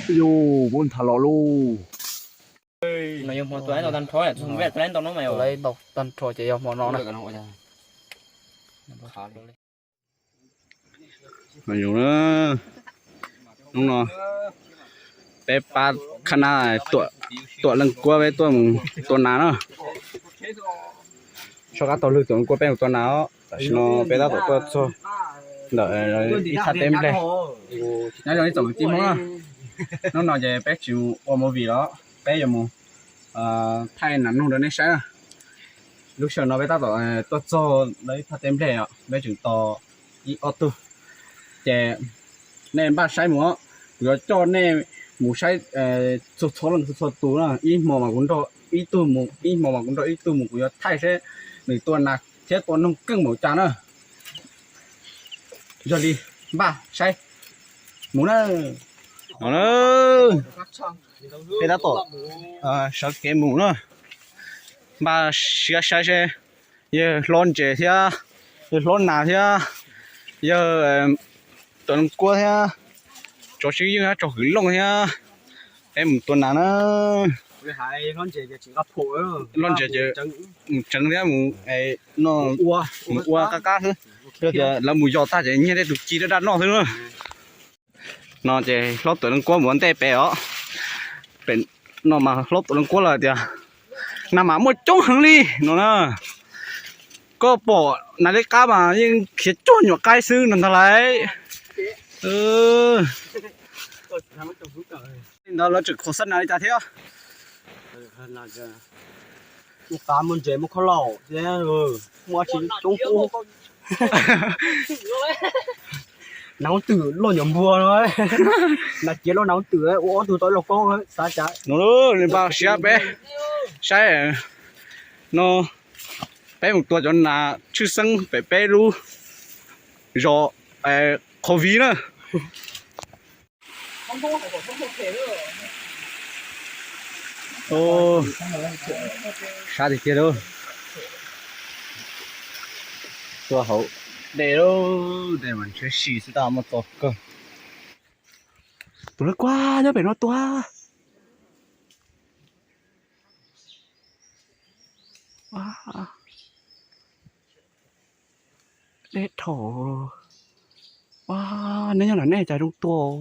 Yus muab nthav los lauj. No yog hmo tua tag nrho, tua tag nrho ces yog hmo no na. Yus na, hnub no peb pab khab nab tuam leej kuab peb tuaj mus tua nas na. Soj qab taug lw tuam leej kuab peb mus tua nas os. Tam sim no peb tab tom tuaj txog ntawm ib thaj teb nplej. Nyob zoo ib tsoom kwv tij Hmoob na, hnub no ces peb tsis mus ua movie los peb yuav mus thaij nas noog rau nej saib na. Lub sij hawm no peb tab tom tuaj txog ntawm ib thaj teb nplej os, peb tseem tos ib ob tug. Ces nej npaj saib mus os, kuv yuav coj nej mus saib txhua txhua leej txhua txhua tus na. Ib hmo mas kuv nrog ib tug mus, ib hmo mas kuv nrog ib tug mus, kuv yuav thaij seb nws tua nas thiab tua noog keej npaum cas na. Yog li npaj saib mus na. Peb tab tom sawv kev mus na. Npaj siab saib seb yawg hlob ntses thiab yawg hlob nas thiab yawg tuam leej kuab thiab tsov sib yeej thiab tsov hwm looj thiab peb mus tua nas na. Hlob ntses ces mus tseev thiab mus ua qab qab xwb. Yog tias lawv mus yos tag ces nyiag tej tus ci daj daj noj xwb na. No ces hlob tuam leej kuab mus ua ntej pem os. Pem no mas hlob tuam leej kuab lawv tias nas mas muaj coob heev li no na. Koj pom nas liab qab mas yeej khiav cuag nyuam qaib xwb no ntag lauj. Ntawd lawv tseem khuam xab nas li cas thiab. Muaj qab, muaj ntses, muaj khaub laum thiab, muaj tsis coob pub. Nas hob twm loj nyuam npua no. Nas ciav loj nas hob twm ua ob tug tau ib los koob xav cas. Npaj siab peb saib no, peb mus tua cov nas tshwj xeeb pem peb lub zos Qhov Viv na. Sab tiag tiag lauj. Tuaj hauv dej lauj, dej mas ntshiab si xwb tab muaj txo kawg. Tus lawv kuaj nyob pem no tuaj. Dej dhau. Neb nyob ntawm nej cas zoo tuaj.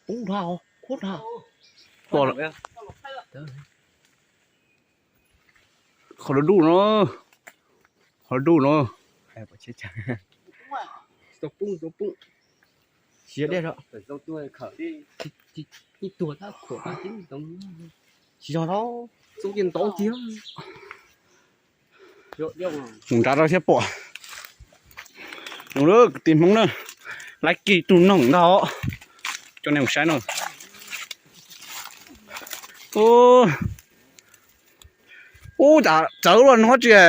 Poob dhau, poob dhau. Qhov duj no, qhov duj no. Tsis yog dej, tsis yog, txob tiaj ntau tiag. Mus nrad rau thiab pom. Kwv tij Hmoob na, laib kiag tus noog ntag, coj nej mus saib no. Ub, cas txawv luaj no tsis.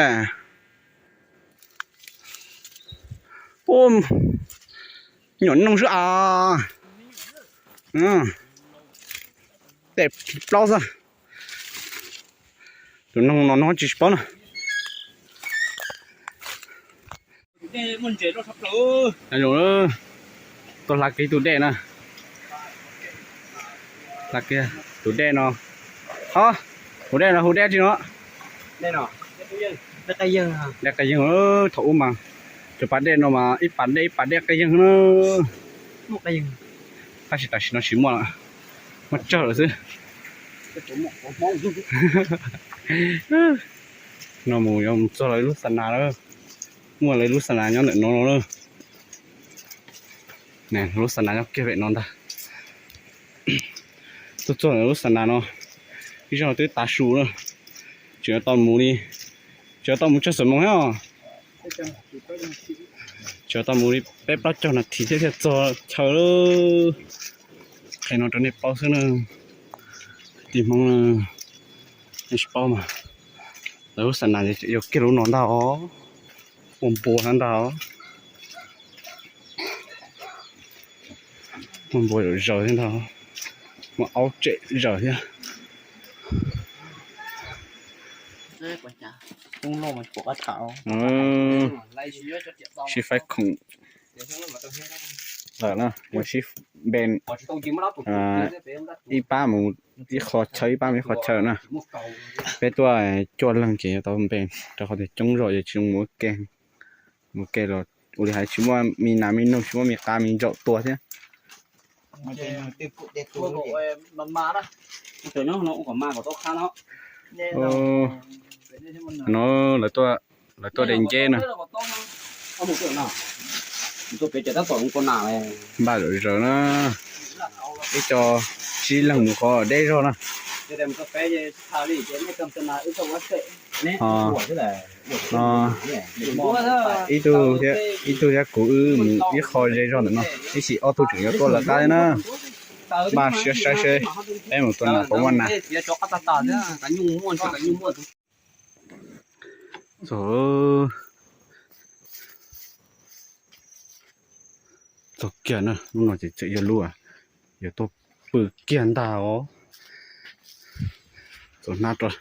Ub, nyuam noog xwb as. Tej plaub xwb. Tus noog no no tsis paub na. Tuaj hla kiag tus dej na. Hla kiag tus dej no. Tus dej no hu dej tsi no? Dej qaj yeeg. Thaum ub mas cov pas dej no mas ib pas dej ib pas dej qaj yeeg na. Tab sis tam sim no tsis muaj lawm, muaj tsawg lawm xwb. No mus yuav mus txog lawv lub xa nas lawm. Muaj lawv lub xa nas nyob ntawm no no lawm. Lub xa nas nyob kiag pem no ntag. Tuaj txog lub xa nas no, ib zaug twb tav su lawm. Tseem yuav tau mus li, tseem yuav tau mus tsawg xuab moos thiab os. Tseem yuav tau mus li peb plaub caug nas this thiab thiaj txog chaw. Qhia no rau nej paub xwb na, kwv tij Hmoob na, nej tsis paub mas lawv lub xa nas yuav kiag lub no ntag os. Muaj npua ntag os. Muaj npua zom zaws thiab ntag, muaj aub tsem zaws thiab. Sib faib khoom lawm na, yuav sib npe ib pab mus ib qho chaw, ib pab mus ib qho chaw na. Peb tuaj cuaj leeg ces yuav tau npe, rau qhov tias coob zog ces tsis zoo mus ua ke. Mus ua ke los ua li hais tsis muaj me nas me noog, tsis muaj me qab me ntsaum tua thiab. No lawv tuaj de nceb na. Npaj zom zaws na, ib co tsib leeg mus qhov deb zog na. Ib tug thiab, ib tug thiab kuv wb mus ib qho ze zog ntawm no, ib sim ob tug tseem yuav tuaj lawv qab thiab na. Npaj siab saib seb peb mus tua nas puas muaj nas. Txog kiag na, lub no ces tseem yog lub yuav tuaj pw kiag ntag os. Txaus hnab rau.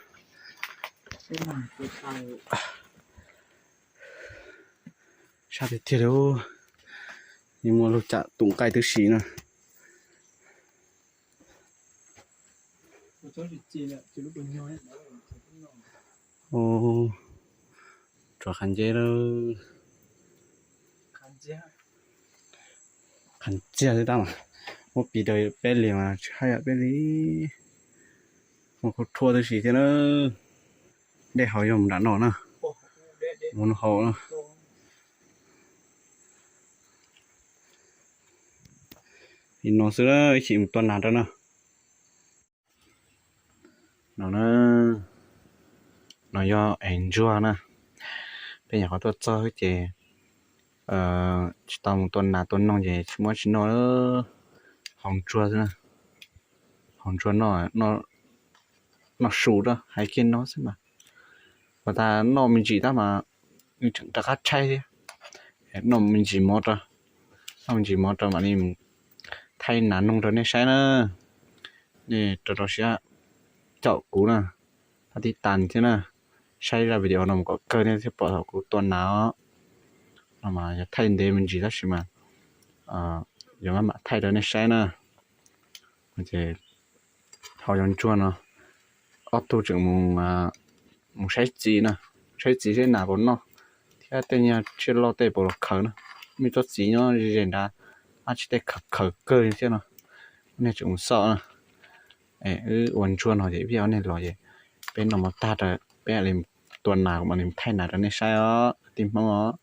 Sab tiag tiag li, yeej muaj lub cam tus nqaij tib si na. Tso qhav nceb lawm. Qhav ntxiag xwb tab mas muab pis rau peb li mas tsis haj yam peb li. Muaj khaub rhuab tib si thiab na. Dej haus yog mus nram no na. Mus no haus na. Li no xwb, ib chim mus tua nas rau na. No na, no yog ev ntsuag na. Peb nyuam qhuav tuaj txog ces tsis tau mus tua nas tua noog ces tsis muab tsis noj, haus ntsuag xwb na. Haus ntsuag noj, noj su rau hais kiag no xwb mas. Puas tas noj me ntsis tab mas nws tseem rov qab tshaib thiab. Noj me ntsis mov rau, noj me ntsis mov rau mam li thaij nas noog rau nej saib na. Nej rau rau siab caum kuv na, thov tib tas thiab na. Saib zaj video no mus kom kawg nej thiaj pom thaum kuv tua nas os. No mas yog thaij ntev me ntsis tab sis mas yog maj mam thaij rau nej saib na. Ces haus cov ntsuag no, ob tug tseem mus saib txiv na, saib txiv seb nas puas noj thiab tej nyuag tsiaj loj tej puas los khaws na. Muaj tsob txiv nyob ze ze nrad, ab tsi tej khaws khaws kawg thiab no. Nej tseem mus xauj na. Wb ua ntsuag no ces ib pliag ob niag los ces peb noj mov tag rau peb mam li tua nas, kuv mam li thaij nas rau nej saib os kwv tij Hmoob os.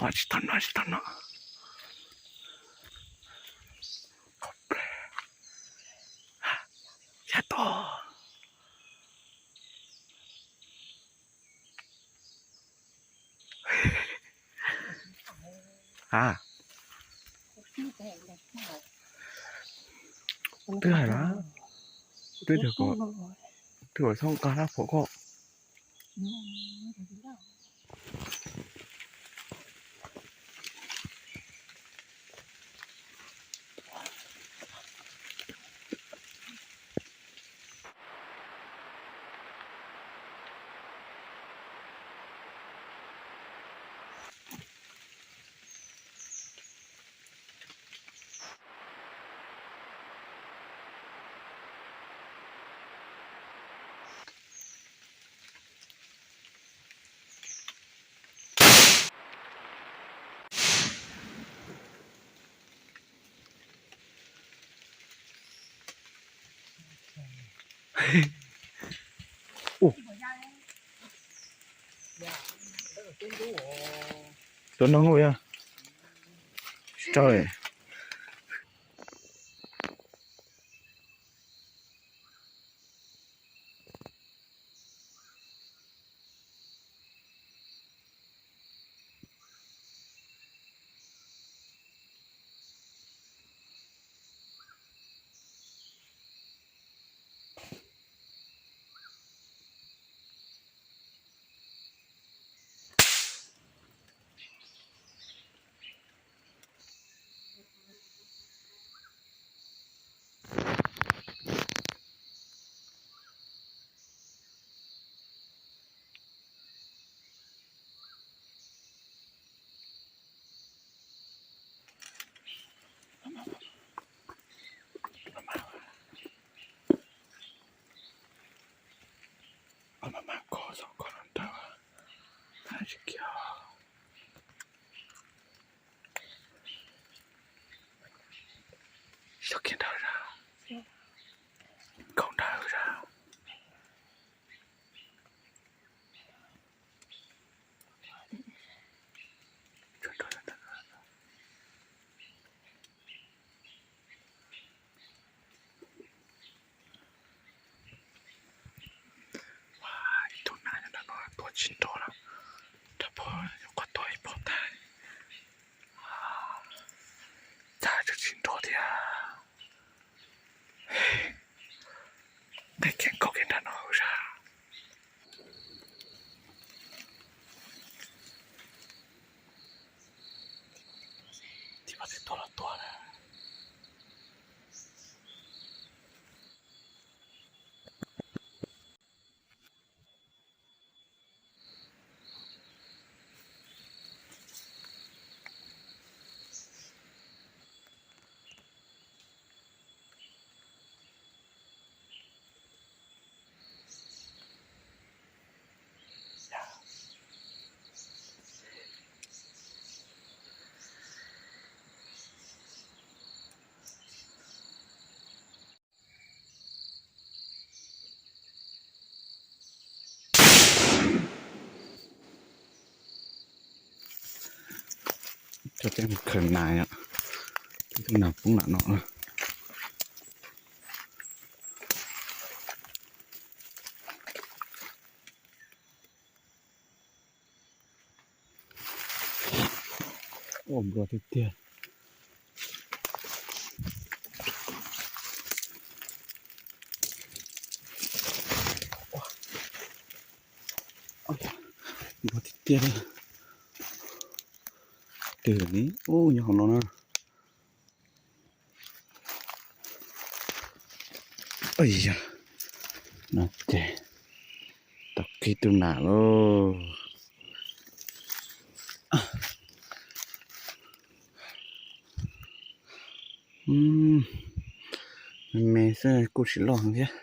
Tsis tau no, tsis tau no. Yog tod. A, twb hais lawm, twb tias kom, twb kom txhob nqa rab phom koj. Tuav no yog tsis raug. Mas mas koj txog koj los nrog tsis kiag. Txog kiag nrog zaj, nkaum nrog zaj. Ib tug nas nyob nram no tuag tsis nrov lawm, rau pog nyuam qhuav tuag ib pog tag. Cas tseem tsis nrov thiab. Nqaij kiag nkaus kiag nram no zaj. Tib pab twb tuag los tuag na. Cov peb mus khaws nas yom, ib tug nas poob nram no. Ua nplua tiag tiag. Nplua tiag tiag li. Twg ni? Ub, nyob hauv no na. Ua yog, no ces tau kiag tus nas lauj. Me me xwb kuj tsis loj heev thiab,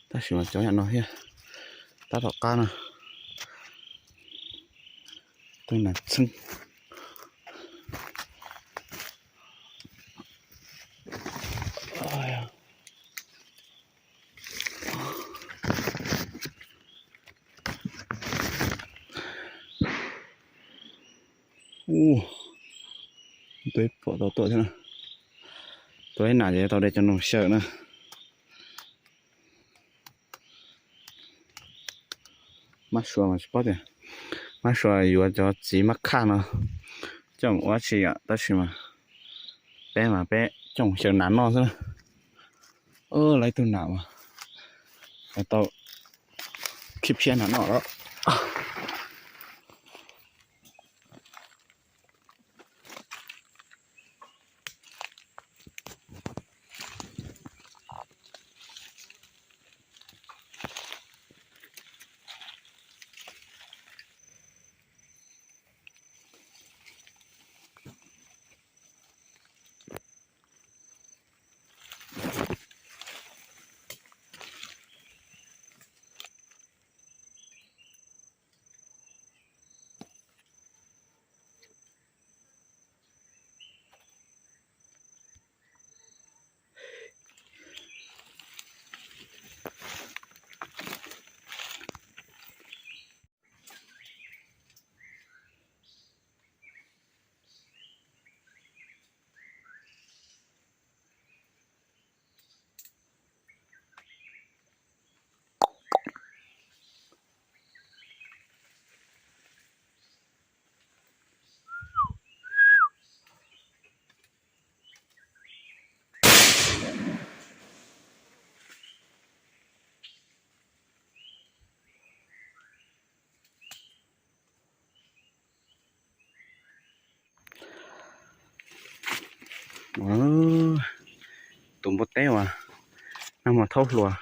tab sis mas cov yam no thiab, tab tom qab no. Tus nas txheeb. Ub, tua ib puas tau tuaj thiab na. Tua ib nam ces tau de cov noog xyaw na. Mab sua mas tsis paub tias mab sua yuav cov txiv mab khaj no coj mus ua tsi yom, tab sis mas peb mas peb coj mus xyaw nas noj xwb na. Lawv ib tug nam mas tau khib phiab nas noj lawm. Tus npua teb uas nag hmo thaub hluas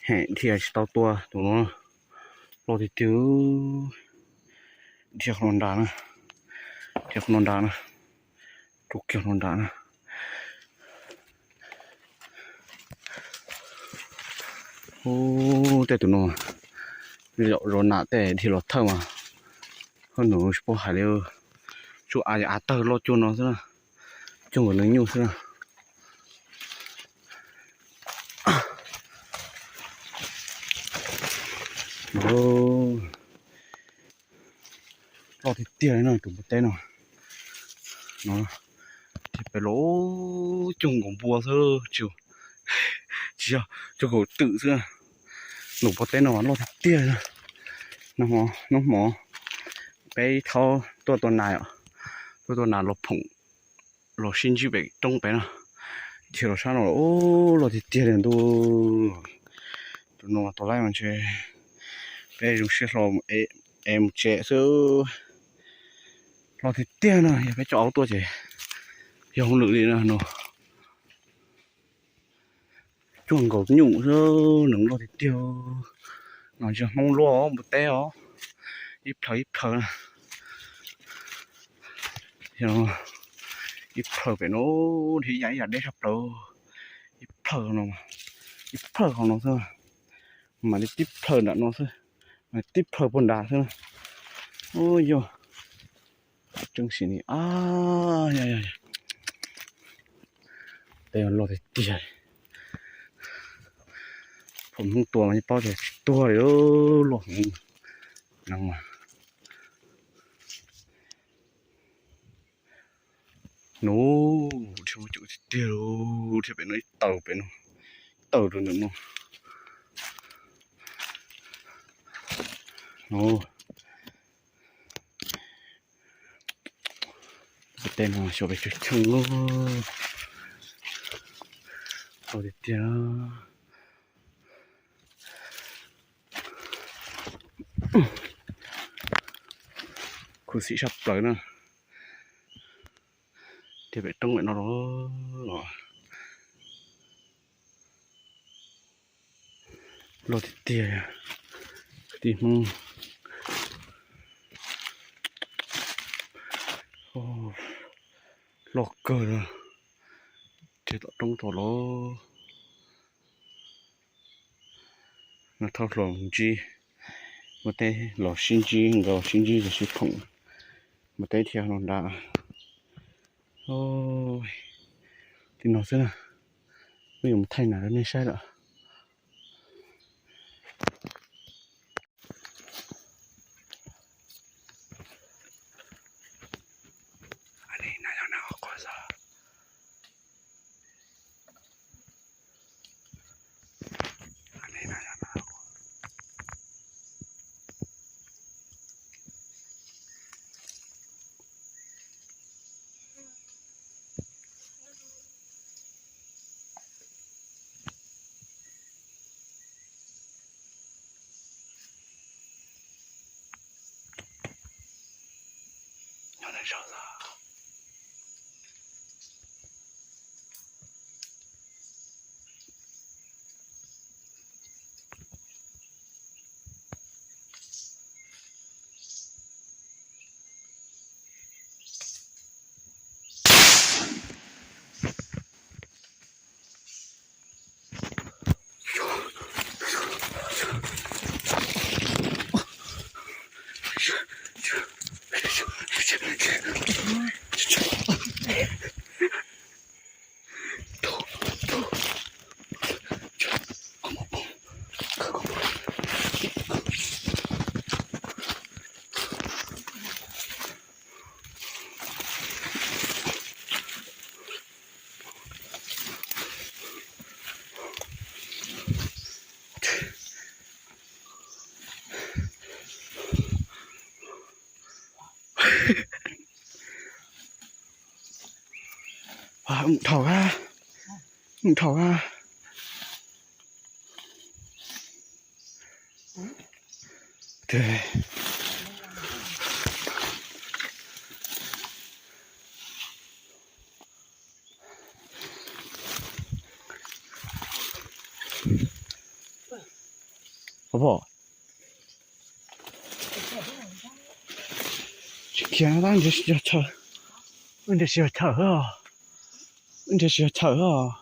hem dhia tsis tau tua tus no, loj tiag tiag. Dhia qhov no nrad na, dhia qhov no nrad na, rau kiag qhov no nrad na. Ub, tej tus no zaum zov nas tej dhia los thawj mas, hauj lwm tsis paub hais li, tsuas av av tawg loj cuag no xwb na, cuag nkaus neeg nyuj xwb na. Loj tiag tiag li no tus npua teb no. No, dhia pem los cuag nkaus npua xwb, tsis, tsis yog, cuag nkaus twm xwb. Tus npua teb no mas loj tiag tiag li na. Hnub hmo peb thaub tuaj tua nas, tuaj tua nas los phoom, los sib ntsib pem roob pem no, dhia los sab no, loj tiag tiag li ntuj. Tus no tus laib mas ntshe peb zoo siab hlo es mus tsev xwb. Loj tiag tiag no, yog peb coj aub tuaj ces yog hauj lwm li no no. Cuag nkaus nyuj xwb, nws loj tiag tiag. No yog Hmoob luaj npua teb os, ib plhaw ib plhaw na. Ib plhaw pem no, dhia ib yam ib yam deb sab plaws. Ib plhaw no, ib plhaw hauv no xwb, mam li tib plhaw nram no xwb, mam li tib plhaw puag nrad xwb na. Ub yog, tseeb sim ni, tej loj tiag tiag. Phom Hmoob tua mas yeej paub tias tsis tuag li, loj heev no. Nub, dhia muaj cum tiag tiag, dhia pem no ib taw, pem no ib taw rau ntawm no. Tej no xyov pes tsawg cheej loj tiag tiag. Khuv xim sab plaws na. Dhia pem roob pem no los loj tiag tiag, kwv tij Hmoob. Loj kawg na, dhia tom roob tod los. Nag thauj hluas ntsib npua teb los sib ntsib, nkawd sib ntsib ces sib phoom, npua teb dhia los nrad. Li no xwb na, wb yuav mus thaij nas rau nej saib lawm. Mus dhau a, mus dhau a. Pom, tsis khiav tab, nrhiav tsis yog chaw, nrhiav tsis yog chaw os, nrhiav tsis yog chaw os.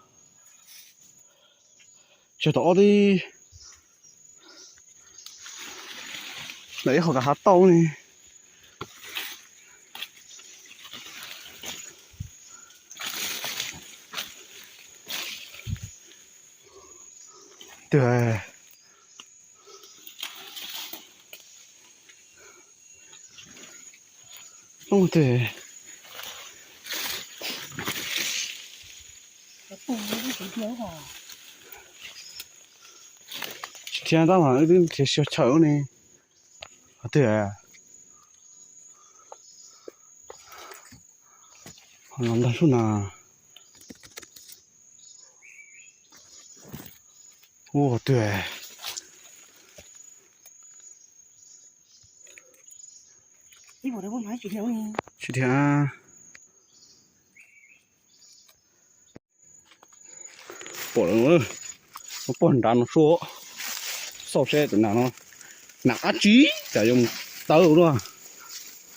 Tsis tom ob tib, lawm ib qho kav hav tauj ne. Twg? Tsis khiav tab mas wb twb nrhiav tsis yog chaw ne. Qhov twg? Los ntag sub na. Ua qhov twg? Tsis dhia. Pom lawm, pog nrad no sua, xauj seb tus nas no, nas dab tsi, cas yuav mus tawv luaj,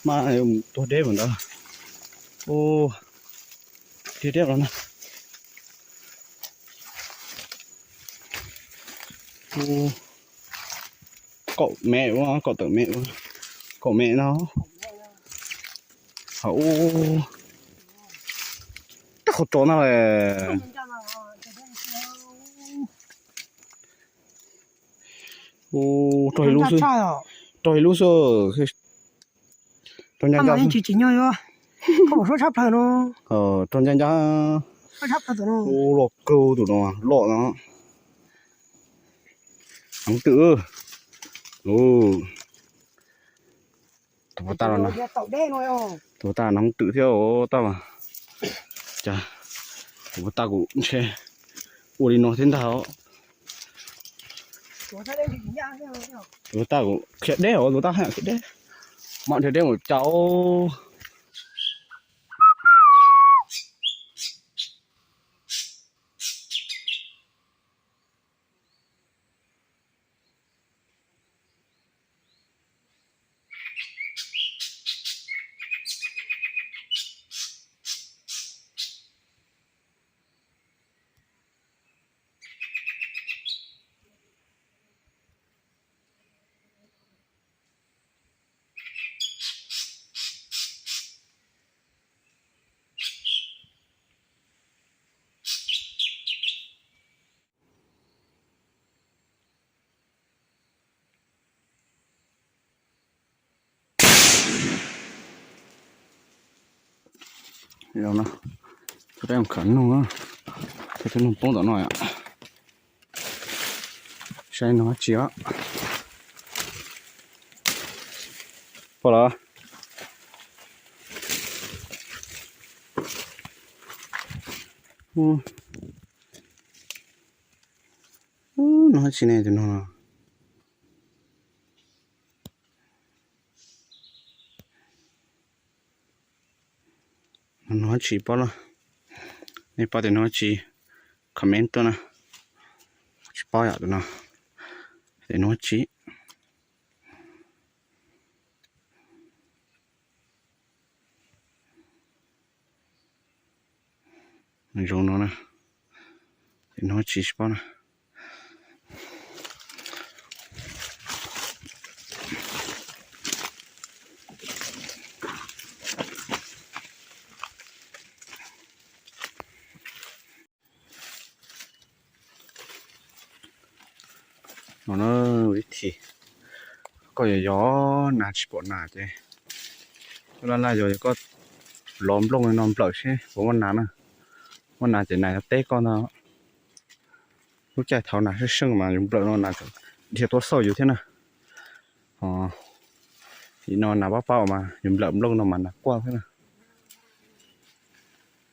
mas yuav mus tuag deb mus ntawd. Ua, deb deb los na. Kaum mev ua, kaum tawm mev ua, kaum mev no. Hauv, tab qhov tso na. Ua, rog ib lub xwb, rog ib lub xwb. Rog ncaj ncaj, tsis tsim nyog yuav, koj pom suab tshab plaws no. Rog ncaj ncaj, loj kawg tus no, loj no. Hneev twm. Tus puag ta, tus puag ta hneev twm thiab tab mas. Cas tus puag ta kuv ntshe ua li no thiab ntag. Tus puag ta kuv khiav deb os, tus puag ta haj yam khiav deb, mam khiav deb mus cas. Tus dab khawv noog, tus noog poob tom no. Saib no tsis, pom lawm. No tsis ne tus no. Nug tsis paub no, nej paub tias nug tsis, comment tuaj na. Tsis paub yom, tus no tias nug tsis. Zoo no na, tias nug tsis tsis paub na. No na, ib thim koj yuav yos nas tsis pom nas ces, laj laj yog koj lov nplooj no nplawm seb puas muaj nas na. Muaj nas ces nas yuav teb koj ntag. Lub caij thaud nas seej seej mas yus nplawm no nas dhia tuaj xauj yus thiab na. Ho nim no nas pab pab mas yus nplawm nplooj no mas nas quaj thiab na.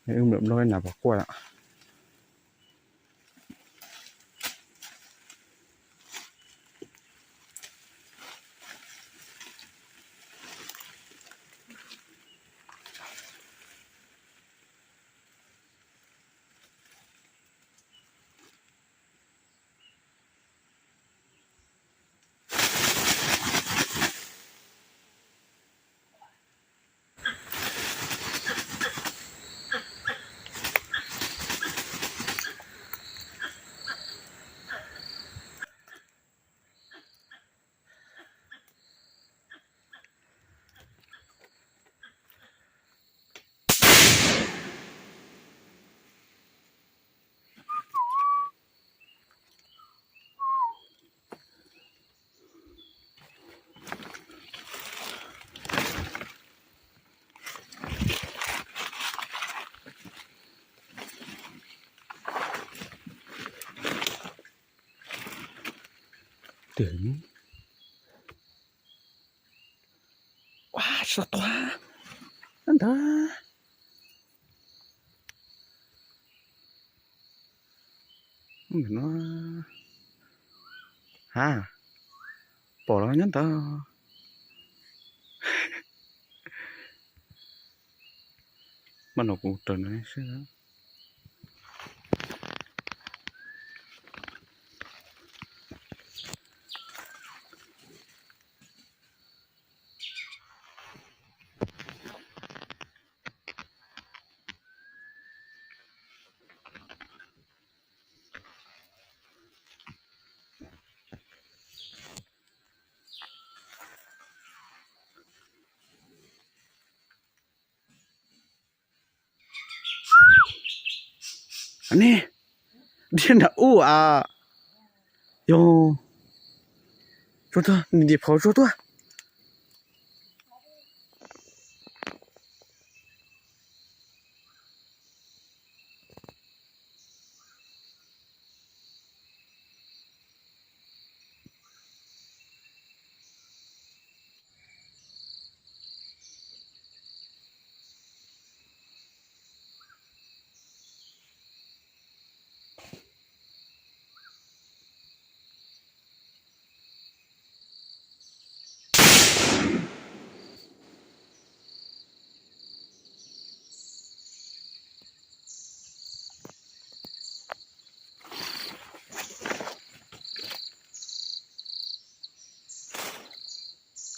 Wb nplawm nplooj nas pom quaj lawm. Twm. Ua, tsis tau tua. Nyob ntawd. No, ha, pom los nyob ntawd. Mas no kuv raws no seb. Ne, dhia nram ub a. Yog, tsuag tuaj, nim dim phom tsuag tuaj.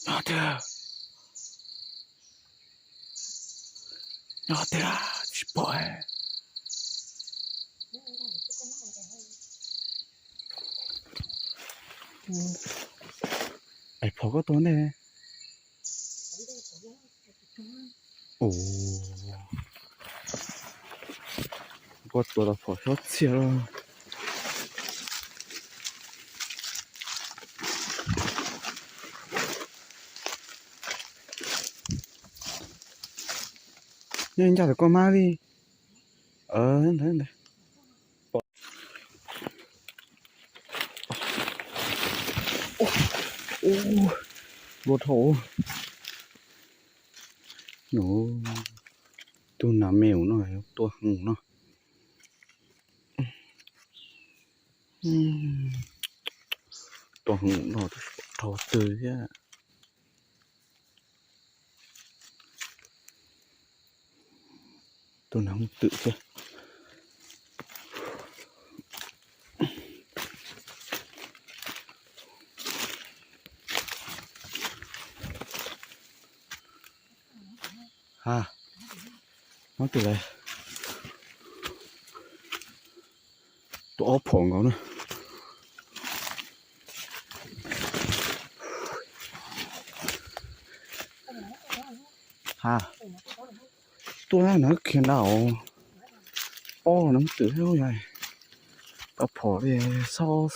Nyob tiag. Nyob tiag, tsis pom. Es phom koj tua ntej. Ua, koj tua tau phom xyov txhia lawm. Nyob ncaj tus koj mab li. Ntawd ntawd. Luaj dhau. Tug nas me no tua heev no. Tua heev no, dhau twg thiab. Tus no twm thiab. Ha, muab twm lawm. Tus ob phom nkaus na. Ha, tuaj na, khiav nrad os. Pob no twm thiab yog. Tau phom li xauj.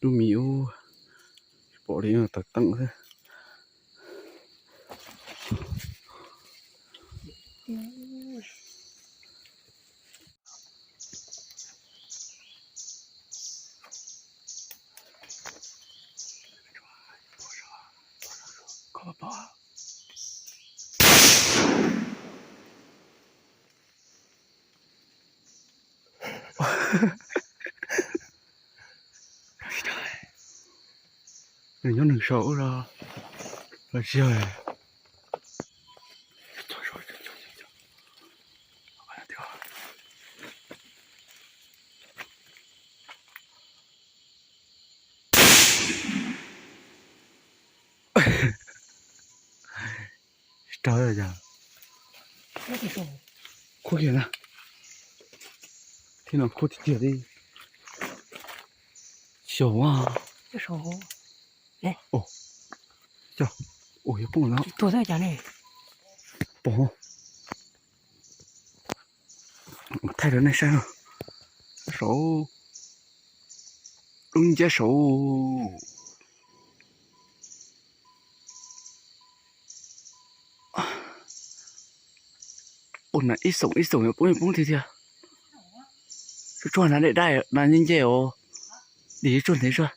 Dub mis ub, pom li tawv teeb xwb. Nws nyob nws saum los tsis yog. Tsis raug yog khuj kiag na. Thiab no khuj tiag tiag li. Xyov a. Ua yog poob no. Poob. Thaij rau nej saib no. Saud. Lub ncab saud. Ua na ib xoom ib xoom yuav poob poob tiag tiag. Tsuag tsuag na, dej daj na, nce nce os. Dim tsuag ntev tsuag.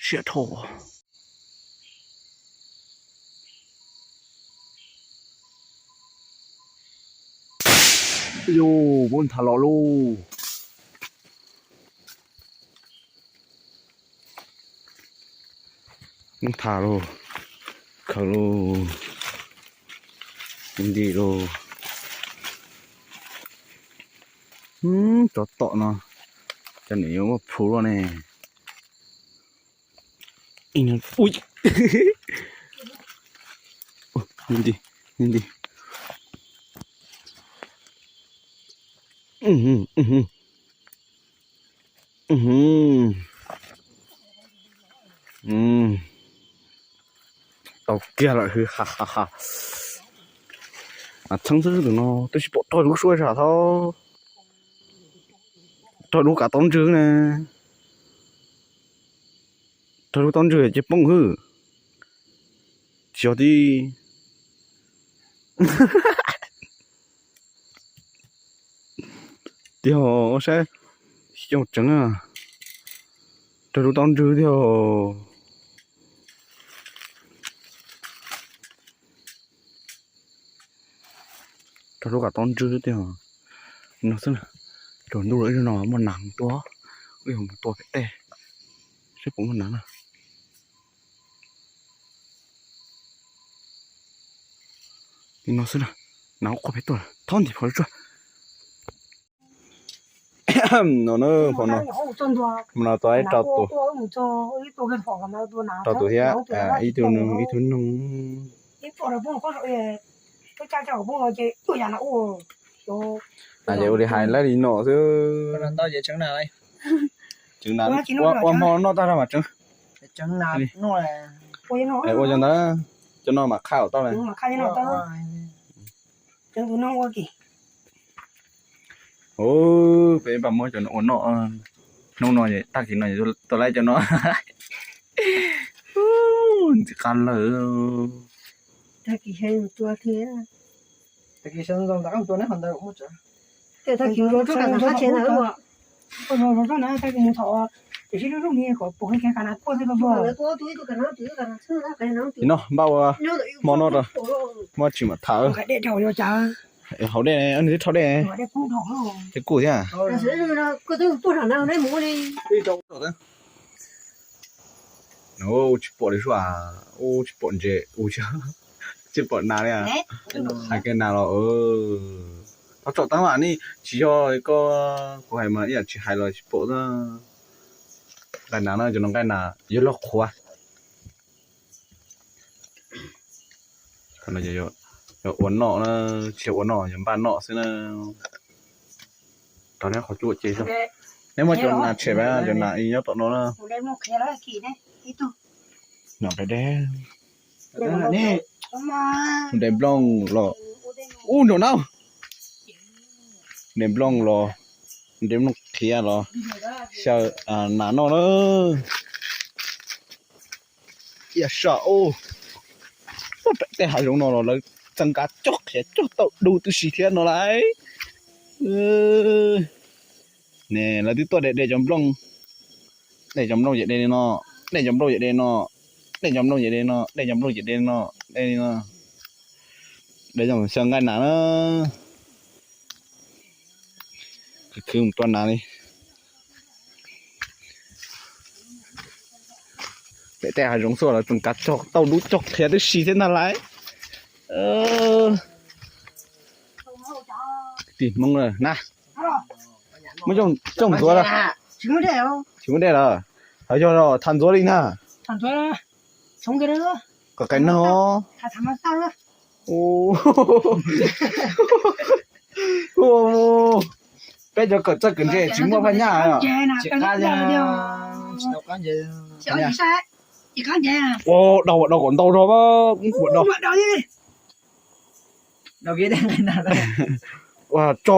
Siab dhau. Yus, muab nthav los lauj. Muab nthav lauj, khaws lauj, nti lauj. Tsov tom no, cov niam yuav muab phu luaj ne. Ui, nti, nti. Tau kiag lawm hwb, ha ha ha. Mas txheeb xwb tus no, twb tsis pom rog lub suab zam thaub. Rog lub kav taub ntswg ne. Rog lub taub ntswg ces poob hwb. Tsis yog tib. Tiag, ua saib, xyov tseev, rog lub taub ntswg tiag. Rog lub kav taub ntswg tiag. No xwb na, tsaus ntuj lawm ib zaug no muaj nas tua, wb yuav mus tua pem tej seb puas muaj nas na. Li no xwb na, nas quaj pem tuaj, thov ntim phom tsuag. No na, phom no, no tau ib rau tus, rau tus thiab, ib tug noog, ib tug noog. Ces ua li hais laib li no xwb. Tseev nas, ua hmo noj tag mas tseev. Ua cov ntawd, cov no mas qhaj tau lawm. Peb pab muab cov no ua noj, hnub no tag kis no tuaj laib cov no. Ntxim qab lawm. Li no npaj ua hmo noj rau, muab tsis mam tham. Haus dej, nws twb rhaub dej, ces kuj thiab. Ua li. Ub, tsis pom li sua, ub, tsis pom ntses, ub, tsis pom nas li. Hais kiag nas los, thov tsom teeb mas nej, tsis yog koj, kuv hais mas ib yam tsis hais los tsis pom. Nqaij nas no, cov no nqaij nas yog loj qhuav. Yog ua noj na, tsis yog ua noj, yog npaj noj xwb na. Rau neb qhov cub ces, neb muab cov nas tshem, cov nas nyob tom no na. Nplooj los, ub, nraum na, nplooj los, nplooj qhiav los, xyaw nas noj na. Ib yam sam ub, pem tej hav zoov no los lawv txawm nqa coj qhiav coj tau du tib si thiab no lauj. Ne lawv twb tuaj de de cov nplooj, de cov nplooj ces de li no, de cov nplooj ces de no, de cov nplooj ces de no, de cov nplooj ces de no, de li no, de cov xyaw nqaij nas na. Khwv khwv mus tua nas li. Pem tej hav zoov xwb los tseem kav cog tau dub cog qhiav tib si thiab ntag lauj. Tig Hmoob na, muab coj ntxuav lawm. Tsis muaj dej lawm. Hos yog tham ntxuav li na. Qos qais no. Peb cov kawm txawj kawm ntse tsis muaj phaj nyaj. Ua dau ua dau kom ntau zog, ua dau. Ua tso.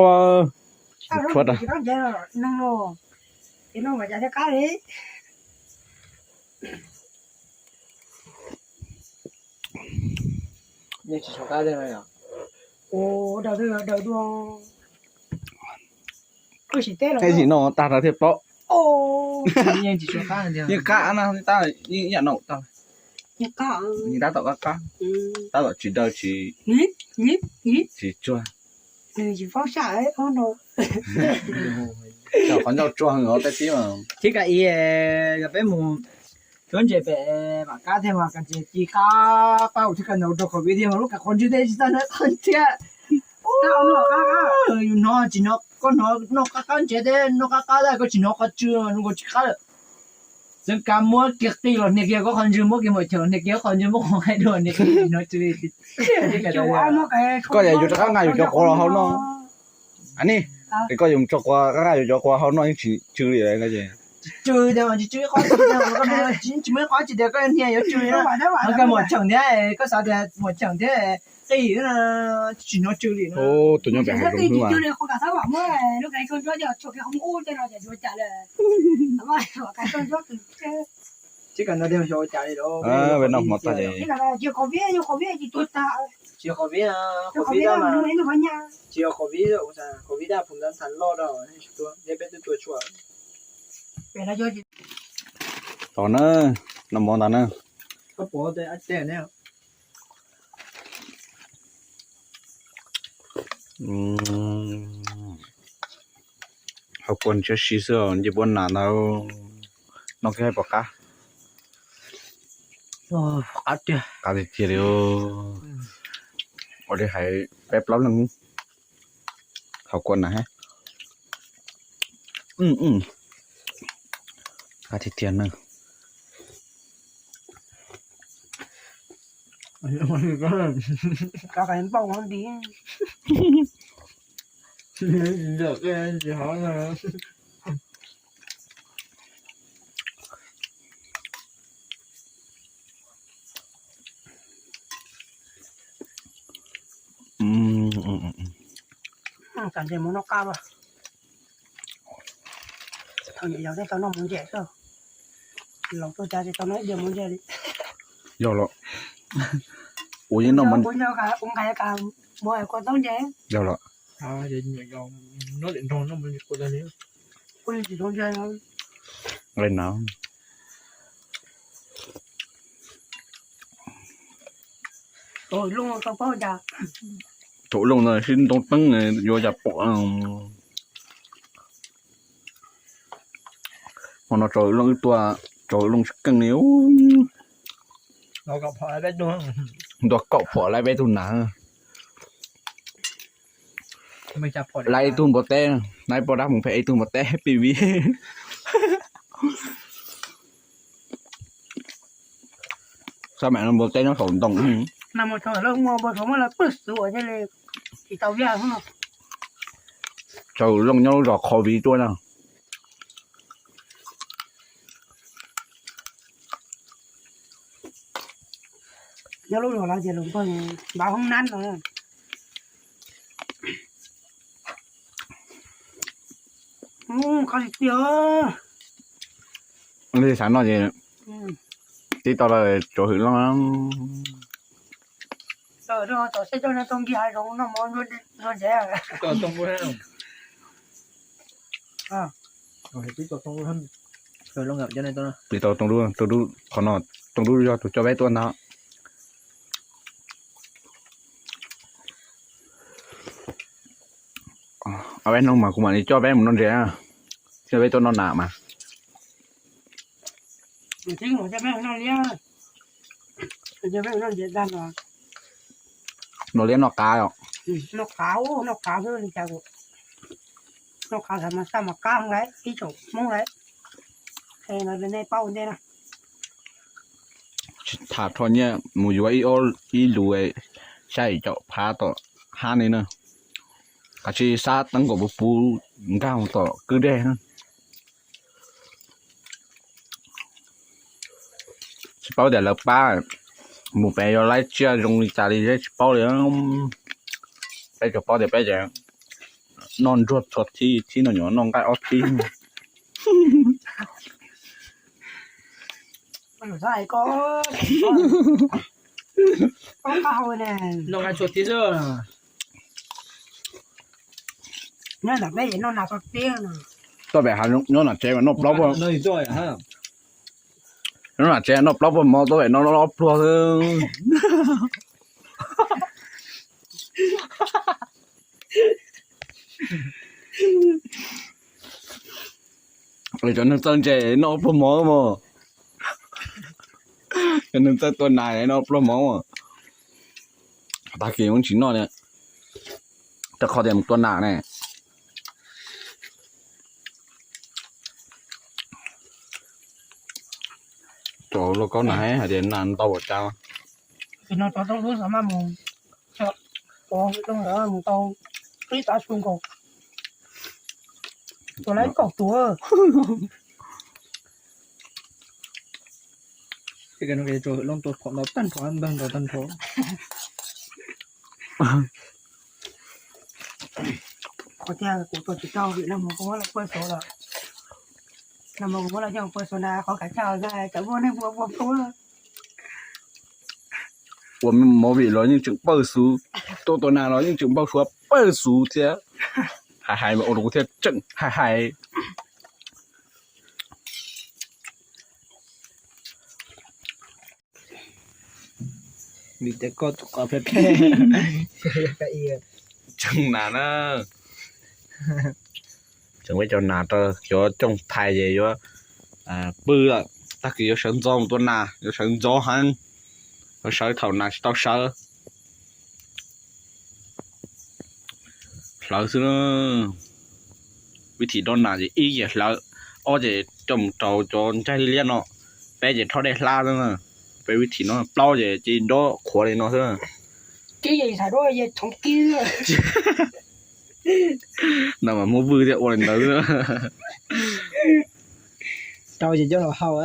Tej zim no tag rau thiaj paub. Yeej qab na, tab yeej ib yam no tau. Yeej tab tom qab qab, tab tom tsis daw tsis, tsis tsuag. Qhov ncauj tsuag heev os tej tib mas. Thib ka i, yog peb mus cuab ntses pem Vam Kab thiab mas ka ntses ci qab qab thib ka ntawd rau qhov vim tias mas lub kav qhov ntswg tej tsis txawj hnov qhov ntswg. Yus hnov tsis hnov, koj hnov noj qab qab ntses thiab noj qab qab tab koj tsis hnov qhov tsw mas zoo nkaus tsis qab lawm. Txeev kav muab kiag qij los hnia kiag koj qhov ntswg, muab kiag maum cheem los hnia kiag koj qhov ntswg, muab qhov nqaij dua hnia kiag tsis hnov tsw li. Koj yuav rov qab nqa yus cov quav los hau noj. Ani, es koj yuav mus tso quav, qab nqa yus cov quav hau noj yeej tsis tsw li. Tsis tsw tiag, tsis tsw ib qho, tsis muaj ib qho tsis tias koj hnia yuav tsw li na. Koj muam cheem thiab, koj xav tias muam cheem thiab qij na, tsis hnov tsw li na. Tus nyob pem hav zoov xwb mas. Tsis kam no tias xyov ua cas li los. Peb noj hmo tag li. Tsis yog covid, tsis yog covid, covid tab phu ntxhab ntxhab loj rau thiab peb twb tua tshuaj. Tos na, noj mov ntag na. Hauv kua ntshiab si xwb, ncej puab nas ntag. Noj kiag pom qab. Qab tiag tiag li. Ua li hais peb plaub leeg hauv kua nas. Qab tiag tiag na. Txawm ntses mus noj qab as. Thaum nyuam yaus thiaj tau noj mov ntses xwb. Laus tuaj cas tsis tau noj ib diav mov ntses li. Yog los. Ua yeej noj mov, ua nqa kua taub ntses. Yog los. Nqe na. Thaum looj ntawd sib ntoo teeb yuav cas pom. Hmo no tso looj wb tuaj Tsaus loo tsis keej li. Ntua kaum phom laiv peb tug nas. Laiv ib tug npua teb, laiv poj dab mus phem ib tug npua teb pib vib. Sab mam no npua teb nyob saum ntoo. Tsaus loo nyob lub zos qhov viv tuaj na. Nyob lub zos lawv tias lus npawg npaj hoob nab no. Qhov tiag tiag. Li xav noj ces tib tau lawm tsuav hwm loj. Tom seb coj nej tau nkig hav zoov noj mov ntsuag ntsev. Peb tau Tooj Dub, Tooj Dub qhov no, Tooj Dub yog tus coj peb tuaj ntag. Ob peb hnub mas kuv mam li coj peb mus noj ntses, coj peb tuaj noj nas mas. Noj liab noj qav os. Noj qav, noj qav xwb li cas, noj qav mas xaj mas qab lawm ib tsoom Hmoob lawm. Nej paub ua ntej na. Tsis tham rho nyiaj mus yuav ib ob ib lus xya yim caum phav tom hab li na. Kav tsij xab teeb nkaus puv puv nkag mus tom kwj deg. Tsis paub tias lawv pab mus pem yuav laib tsiaj zoo li cas li tsis paub li. Peb tsuas paub tias peb ces noj ntsuag txhua thib, thib no nyuam noj nqaij ob thib. Tuaj pem hav nyob nam tsev mas noj plaub puas, nyob nam tsev noj plaub puas mov, tuaj pem no noj ob pluag xwb. Cov neeg txawj ntses noj ob pluag mov mas, cov neeg txawj tua nas noj ob pluag mov mas. Tag kis mus tsis noj li, rau qhov tias mus tua nas ne. Cov lauj kaub nas hais tias nas ntau ua cas. Mus tau qib tav su nkaus, tua lawm kaum tus. Loo tua phom ntau tag nrho, npawg ntau tag nrho. Qhov tiag kuv tua tsis tau vim nag hmo kuv muab lawv pawj xov lawm. Nag hmo kuv muab lawv coj pawj xov na, qhov kav tsij cov muaj neeg ua ua pub. Ua movie los yeej tseem pawj xov, tua tua nas los yeej tseem npau suav pawj xov thiab. Hais hais mas ua rau kuv thiaj tseem hais hais. Vim tias koj tus qhov phem phem. Tseem nas na, tseem peb cov nas rau cov cooj thais ces yuav pw lawm, tag kis yuav sawv ntxov mus tua nas, yuav sawv ntxov heev, yuav sawv thaum nas tsis tau sawv. Hlawv xwb. Vib thim dob nas ces ib ces hlawv, ob ces coj mus rau cov ncaig liab no, peb ces rho dej hlab xwb. Peb vib thim no, plaub ces cia li dob qhuav li no xwb. Ntawd mas muab vwj thiaj ua li ntawd xwb. Rau ces coj los hau.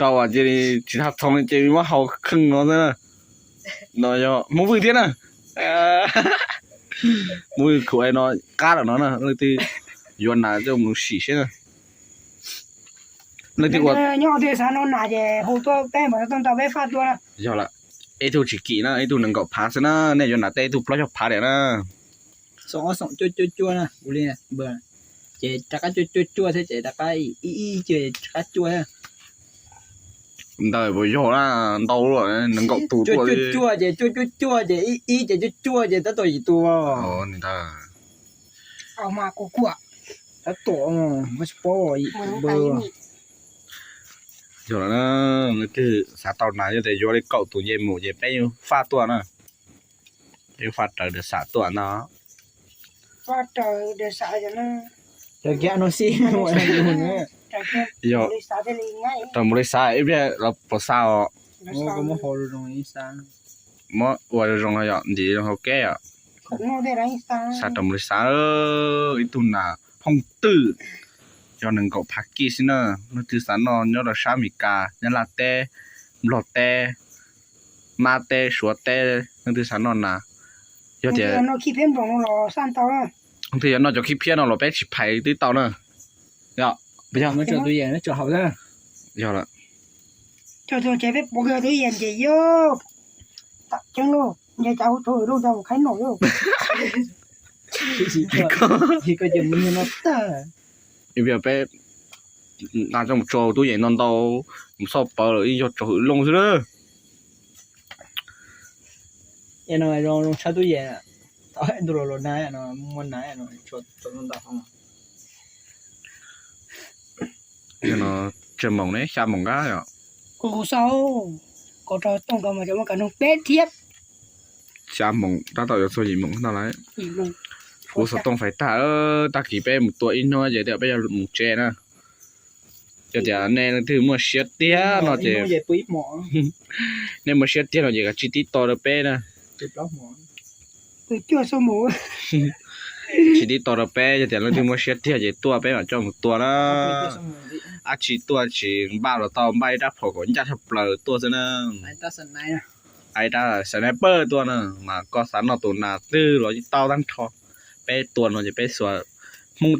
Rau cia li tsis tau txhoov li ces muab hau kheej no xwb. No yog muab vwj thiab na. Muab vwj khuam no qab lawm no na, leej twg yuav nas coj mus sim seb na. Leej twg ua nyob twg xav noj nas ces hu tuaj peb mam li tuaj ntaus peb faj tuaj na. Yog lawm, ib tug tsis kim na, ib tug nees nkaum phav xwb na, nej yuav nas tej ib tug plaub caug phav diam na. Xoom ob xoom cuaj cuaj cuaj na, ua li na, ces rov qab cuaj cuaj cuaj thiab ces rov qab ib ib cuaj rov qab cuaj thiab. Ntawd puas yog na, ntau lawm, nees nkaum tus tuaj li. Cuaj ces cuaj cuaj cuaj ces ib ib ces cuaj cuaj ces tab tom yim tus. Tab tom, tsis paub, npawg. Yog lawm na, leej twg xav tau nas yog tias yuav li kaum tus nce mus ces peb yeej faj tuaj na. Peb yeej faj raws daws xam tuaj ntag. Yog rau mus li xav ib pliag los puas xa os. Muab ua zoo zoo yom, ntim zoo hauv keb yom. Xa rau mus li xav, ib tug nas phooj twm, yog nees nkaum phav kij xwb na. Leej twg xav noj nyob rau sab Amelikas, Nyab Laj teb, Nplog teb, Mab teb, Suav teb, leej twg xav noj nas, yog tias leej twg yuav noj cov khib phiab no los peb tsis phais twb tau na. Yog, yog lawm. Ib pliag peb nqa coj mus tso tub yees ntau ntau, mus txog pawg lawm ib yog tsaus hwm looj xwb na. Tshab tub yees, tau ntu los los na, muaj na, tsawg moos ne, xya moos nqab yom. Kuv xav, kuv rau tooj ko mas cov muaj kav noog peb thiab. Xya moos tab tom yuav txog yim moos ntag lauj. Kuv xov tooj fais tag, tag kis peb mus tua ib hnub ces tias peb yuav mus tsev na. Yog tias nej leej twg muaj siab tiag no ces, nej muaj siab tiag no ces kav tsij tib to rau peb na. Tsis tib to rau peb, yog tias leej twg muaj siab tiag ces tuaj peb mam coj mus tua na. Ab tsi tuaj tsis npaj los tau, npaj ib rab phom kom ncaj tshaj plaws tuaj xwb na. Ib rab sniper tuaj na, mas koj xav noj tus nas twg los tau tag nrho. Peb tua no ces peb xuas Hmoob,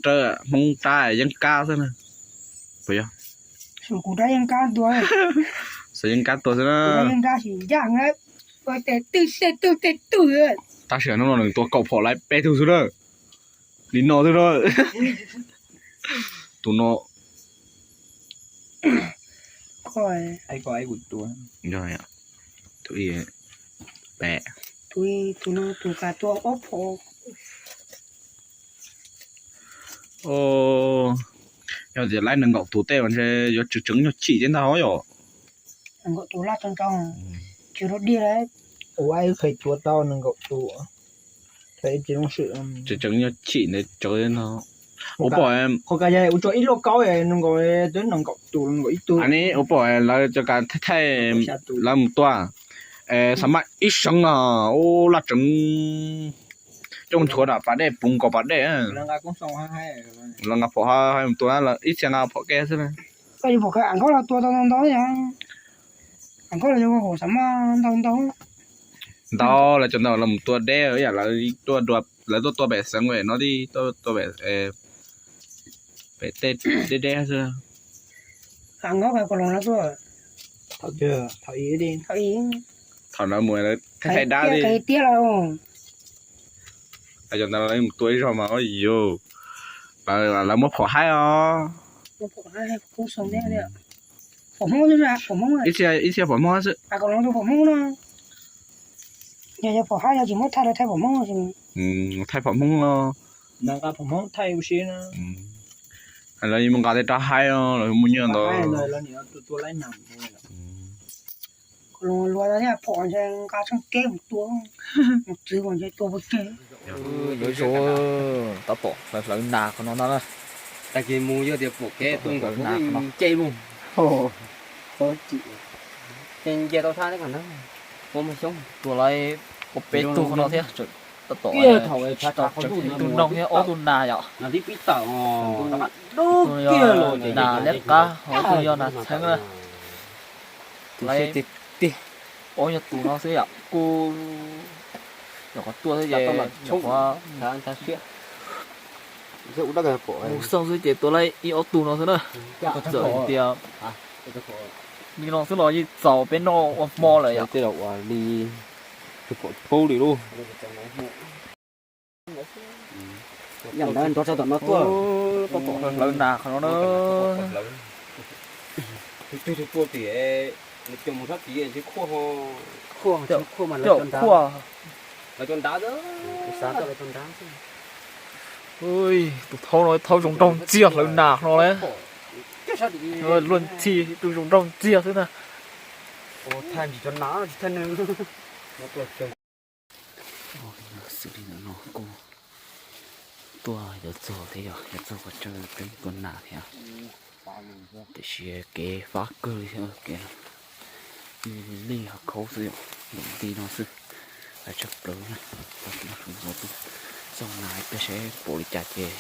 Hmoob rab yeeb kab xwb na. Puas yog? Xuas yeeb kab tua xwb na. Tab sis hnub no nws tua kaum phom lawm peb tug xwb na. Li no xwb na. Tus no. Yog tias laib nees nkaum tus tej mas ntshe yuav tseem tseem nyuag chim thiab ntag yom. Tseem tseem nyuag chim ntawd tsawv no. Ua pom, ua pom lawv cov kas thaij, lawv mus tua, xav mas ib seev no, ua laj tseev coj nchuav nram pas dej, puv nkaus pas dej. Lawv nqa phom hais mus tua, ib txhia nqa phom kev xwb. Ntau, lawv cov ntau lawv mus tua deb ib yam lawv tuaj, lawv tuaj tua pem xeev no, pem tej deb deb xwb. Thaum lawv mus lawv thaij dab li. Cov ntawd lawv mus tua ib zaug mas yus, lawv muab phom haib os. Ib txhia phom Hmoob xwb. Thaij phom Hmoob no. Lawv mus nqa tej rab haib, lawv muaj nyiaj ntau. Yuav zoo, tab tom hlawv nas qhov no na. Tag kis mus yog tias pom kev tuaj nkaus hauv nce mus. Ces nce tau sab thiab, tua lawm peb tug qhov no thiab. Tab tom tseem ib tug noog thiab ob tug nas yom. Tus yog nas liab qab, ho tus yog nas txheeb na. Tus lawm, ob yog tus no xwb yom, kuj nyuam qhuav tuaj xwb ces nyuam qhuav mus xauj xwb ces tua lawm ib ob tug no xwb na. Txawm tias li no xwb los yeej txaus peb noj ua hmo lawm yom. Li paub li lauj. Tab tom hlawv nas qhov no na. Tus thaub no thaub zoo nraug ntxiag hlawv nas no lauj. Luag ntxhi tus zoo nraug ntxiag xwb na. Xws li ntawm no kuj tuaj yuav txog thiab yog yuav txog qhov chaw peb tua nas thiab. Tiam sis kev fab kawg li thiab kev lij hav khaub xwb yom, nti no xwb. Hais tshaj plaws na, txog na peb seb pom li cas ces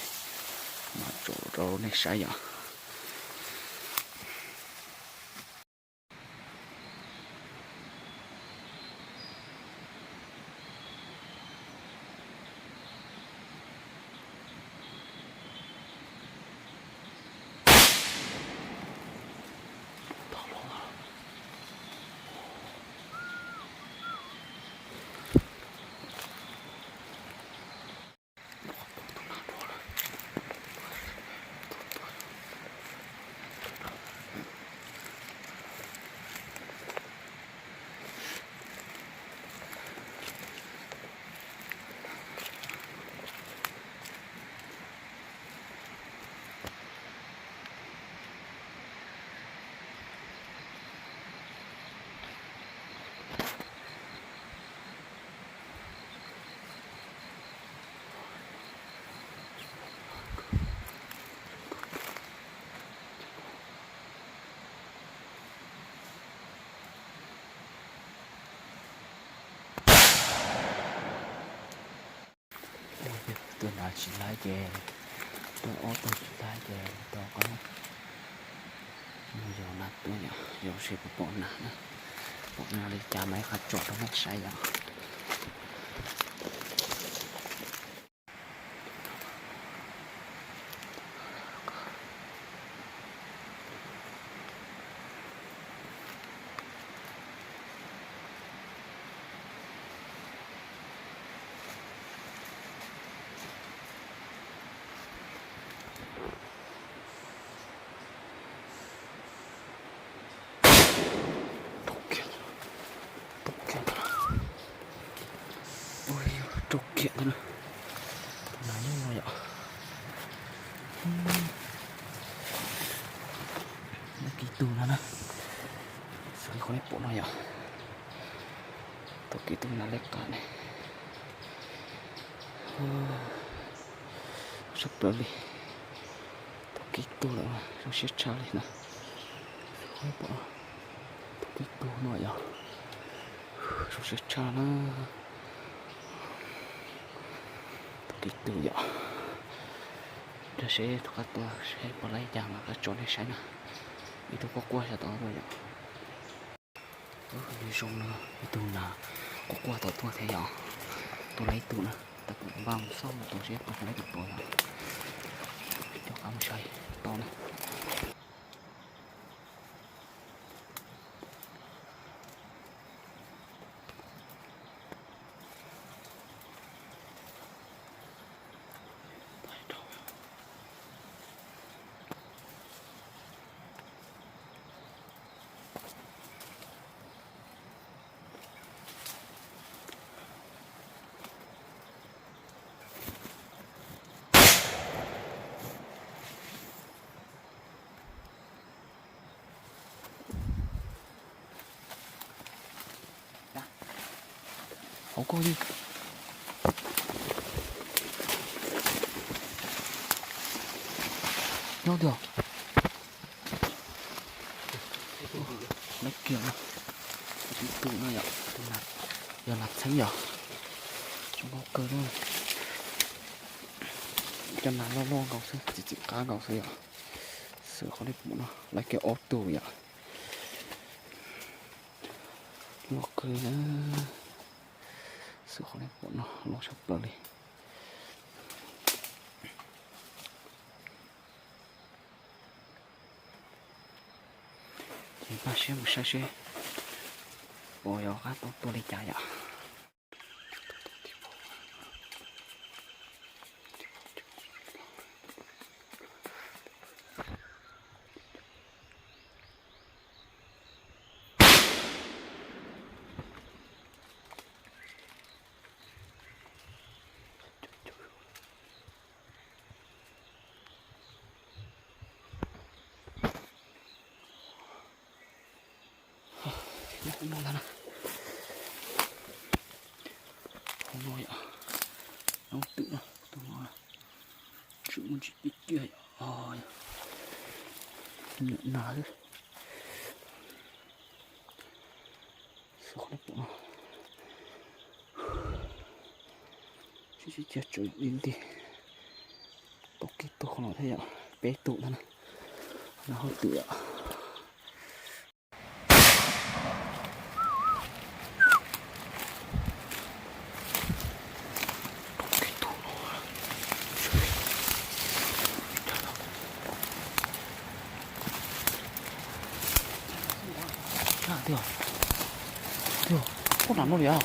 mam tsom rau nej saib yom. Tua nas tsis laib ces, tua ob tug tsis laib ces tua koj. Mus yos nas tuaj yom, yos seb puas pom nas na. Pom nas li cas mas ib qho tsom rau nej saib yom. Rau kiag ntawd na. Tus nas nyuj no yom. Tau kiag tus no na. Xws li qhov nej pom no yom. Tau kiag tus nas lej qab ne. Sab plaws li. Tau kiag tus lawm, zoo siab tshaj li na. Xws li qhov nej pom, tau kiag tus no yom. Zoo siab tshaj na. Tau kiag tus yom. Rau seb rov qab tua seb puas laib cas mas rov qab tso nej saib na. Ib tug quaj quaj xyov tau tuaj yom. Zoo no ib tug nas quaj quaj tau tuaj thiab yom. Tua laib ib tug na, tab tom npaj mus xauj mus tua seb puas laib tus tuaj yom. Coj qab mus saib tau na. Hauv koj li. Nyob tiag. Laib kiag na. Ib tug no yom, yog nas txheeb yom. Zoo nkauj kawg na. Cov nas loj loj nkaus xwb, txiv txiv qab nkaus xwb yom. Xws li qhov nej pom no, laib kiag ob tug yom. Loj kawg na. Xws li qhov nej pom no, loj tshaj plaws li. Ces npaj siab mus saib seb puas yuav qab tau tua li cas yom. No ntag na. Hauv no yom, noob twm na, tus no na, tseem muaj ntsis tiag tiag yom. Nyuam nas xwb. Xyov qhov nej pom no. Sib sib ceg tsawv li nti. Tau kiag tug qhov no thiab yom, peb tug ntag na. No hauv twm yom. Tiag, tiag, poj nam no li as.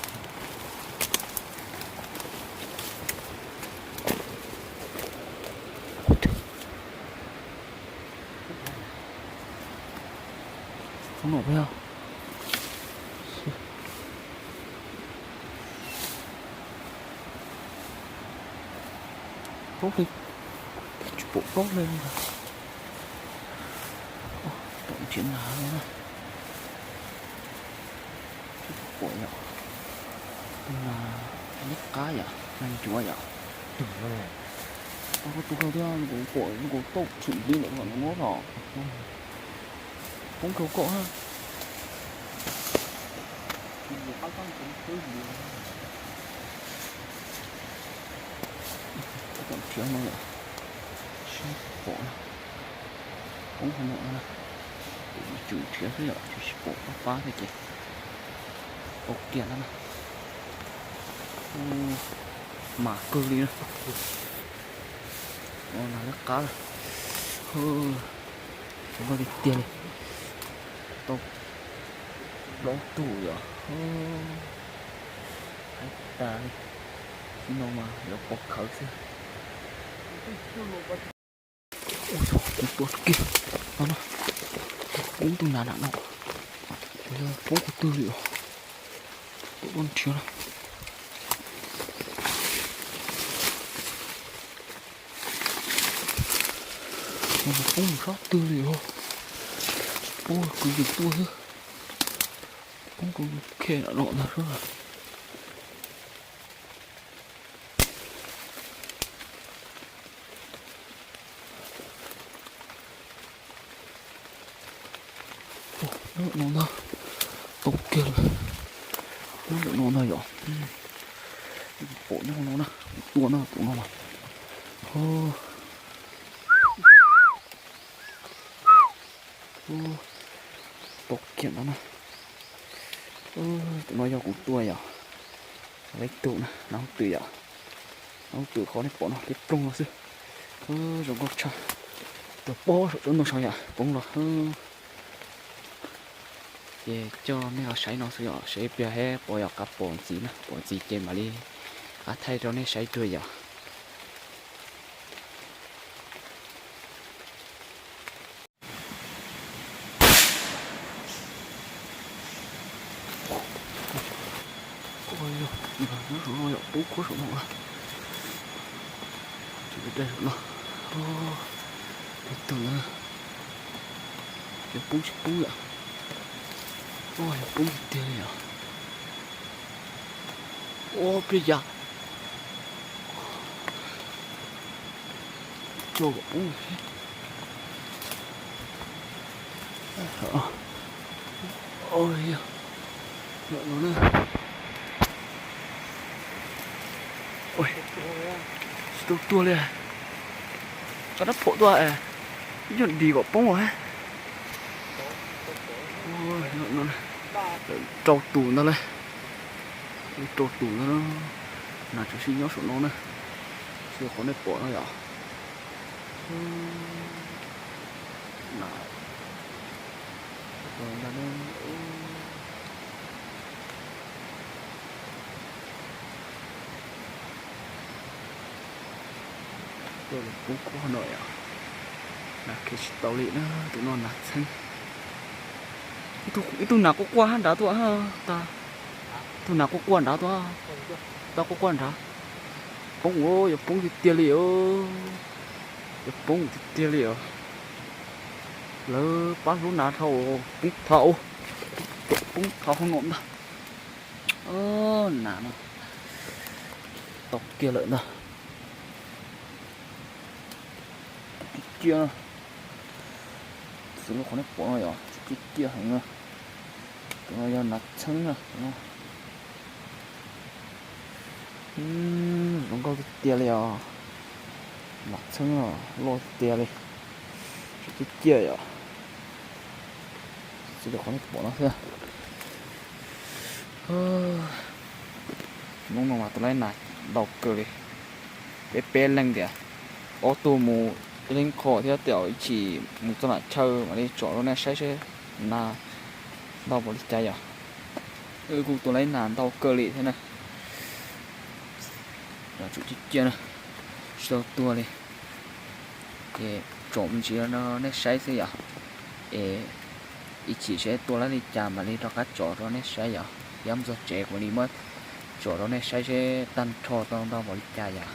Ub, no peb, plaub hli, tsis pom plaub hli li. Tom nrhiav nas no na. Tsis pom yom. Nas liab qab yom, nas ncuav yom. Tau tus hlau thiab, kuv pom kuv tau tshwm ntiv ntawm no los. Poob rau koj na. Tom nrhiav no yom, seb pom na. Poob qhov no na, tsum nrhiav xwb yom, tsis pom pab pab thiab ces. Tau kiag ntag na. Mas kawg li na. Nas liab qab lawm. Zoo nkauj tiag tiag li. Tau plaub tug yom. Haib tas li. Ib no mas yuav pov khawv xwb. Ua, kuv tua kiag no na. Poob tus nas nram no. Poob qhov twg li os. Tuaj ua nrhiav na. Poob sab twg li os. Tsis paub, kwv yees tuaj xwb. Poob rau khe nram no ntag xwb. Nyob no ntag, tau kiag lawm. Nyob ntawm no ntag yom. Pom nyob no na, kuv tua na, tus no na. Tau kiag ntawd na. Tus no yog kuv tua yom. Leb tug na, noob twm yom. Noob twm qhov nej pom no peb ploog no xwb. Zoo nkauj tshaj. Tuaj pob saum tsob ntoo saud yom, poob los. Ces coj nej los saib no xwb yom, saib pliag seb puas yuav qab pom ntxiv na, pom ntxiv ces mam li qab thaij rau nej saib dua yom. Nyob saum no yom, poob khuab saum no. Tsis dai saum no. Peb tug na. Yog poob tsis poob yom. Yog poob tiag tiag li yom. Ua pliag yam. Cua kom poob. Yog no na. Tsis tau tuag li. Koj rab phom tuaj es, ib nyuag dis kom poob os. Rau tus ntag lauj. Rau tus ntag na. Nas tseem sib nyob saum no na. Xyov qhov nej pom no yom. Nas ntag na. Tuaj los poob khuab no yom. Nas khiav tsis tau li na, tus no nas txheeb. Ib tug nas quaj quaj nrad tuaj, tus nas quaj quaj nrad tuaj, tau quaj quaj nrad. Poob, yuav poob tiag tiag li os. Yuav poob tiag tiag li os. Lawv pab hlub nas dhau, poob thaum. Poob thav hauv no ntag. Nas no tau kiag lawm ntag. Ciaj no, xws li qhov nej pom no yom, tseem ciaj ciaj heev na. Tus no yog nas txheeb na. Zoo nkauj tiag tiag li os. Nas txheeb no loj tiag tiag li. Tseem ciaj ciaj yom. Xws li qhov nej pom no xwb. Hnub no mas tus laib nas ntau kawg li. Peb peb leeg tias, ob tug mus ib leeg qho thiab, tej zaum ib chim mus txog nram chaw mam li tsom rau nej saib seb nas ntau npaum li cas yom. Wb kuj tua laib nas ntau kawg li thiab na. Tsum ciaj ciaj na, tsis tau tuag li. Ces tsom me ntsis rau nej saib xwb yom. Es ib chim seb tua laib li cas mam li rov qab tsom rau nej saib yom. Yog mus txog tsev kuv mam li muab tsom rau nej saib seb tag nrho tau ntau npaum li cas yom.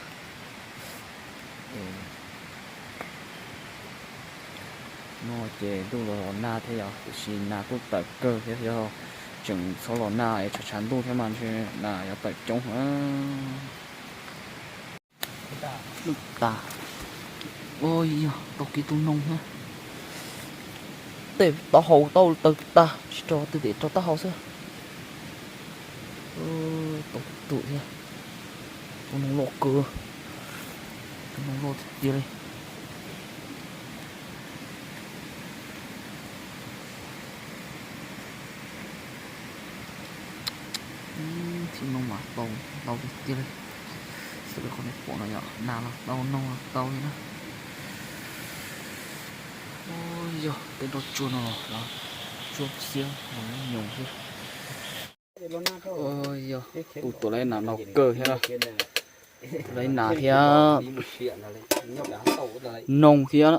No ces ntuj los los nag thiab yom, tiam sis nas kuj tawm kawg thiab, yog tseem txhob los nag es tshav tshav ntuj thiab mas ntshe nas yuav tawm coob heev. Lwj tas. Ua yog tau kiag tus noog thiab. Tej taub hau tau tawg tag, tsis rau twg tim rau taub hau xwb. Tau tus thiab. Tus noog loj kawg. Tus noog loj tiag tiag li. Txij no mas tau ntau tiag tiag li. Xws li qhov nej pom no yom, nas los tau, noog los tau li na. Yog tej nroj tsuag no los tsuag xiab los nyoos xwb. Yog kuj tua laib nas ntau kawg thiab na. Tua laib nas thiab noog thiab,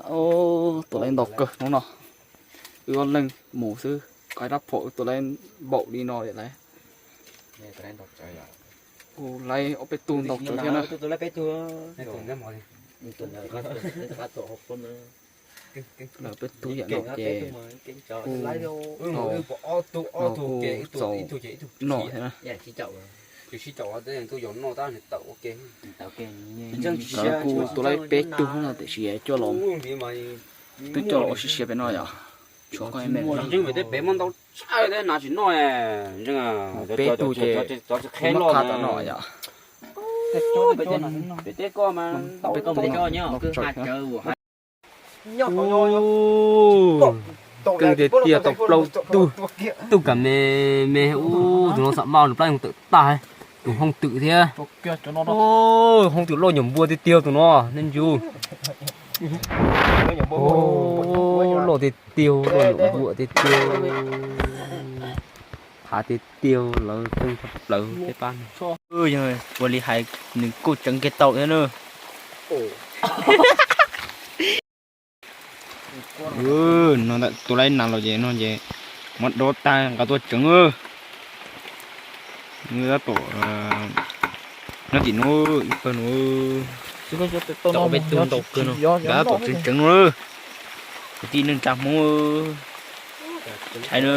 tua laib ntau kawg hnub no. Wb ob leeg mus xwb, qaib rab phom wb tua laib npaum li no lawm. Kuj laib ob peb tug ntau kawg thiab na. Lawv peb tug yam no ces kuj, no kuj txaus noj thiab na. Lawv kuj tua laib peb tug no tiam sis coj los twb coj los ua siab siab pem no yom. Tshuav koj me ntseeg, peb muab ntau tshaj thiab nas tsis noj. Peb tug ces kuj muab qhab tom no yom. Peb tug no ntau tsawg thiab. Kawg tiag tiag, tau plaub tug, tug kam me me, ub, tus no xam maj nws plab yoog tawm tag, tus hoob twm thiab. Hoob twm loj nyuam npua tiag tiag tus no, nej ntsus. Loj tiag tiag, loj nyuam npua tiag tiag. Hav tiag tiag, lawv txeeb tshaj plaws peb pab. Yog ua li hais nws kuj tseev kiag tau thiab na. No ntawm tua laib nas los ces no ces muab dob tag nqa tuaj tseev. Tab tom nyob tim no ib pawg no, tau peb tug ntau kawg no, nqa tab tom tseev tseev no. Kwv tij neej tsa Hmoob, ntshai na.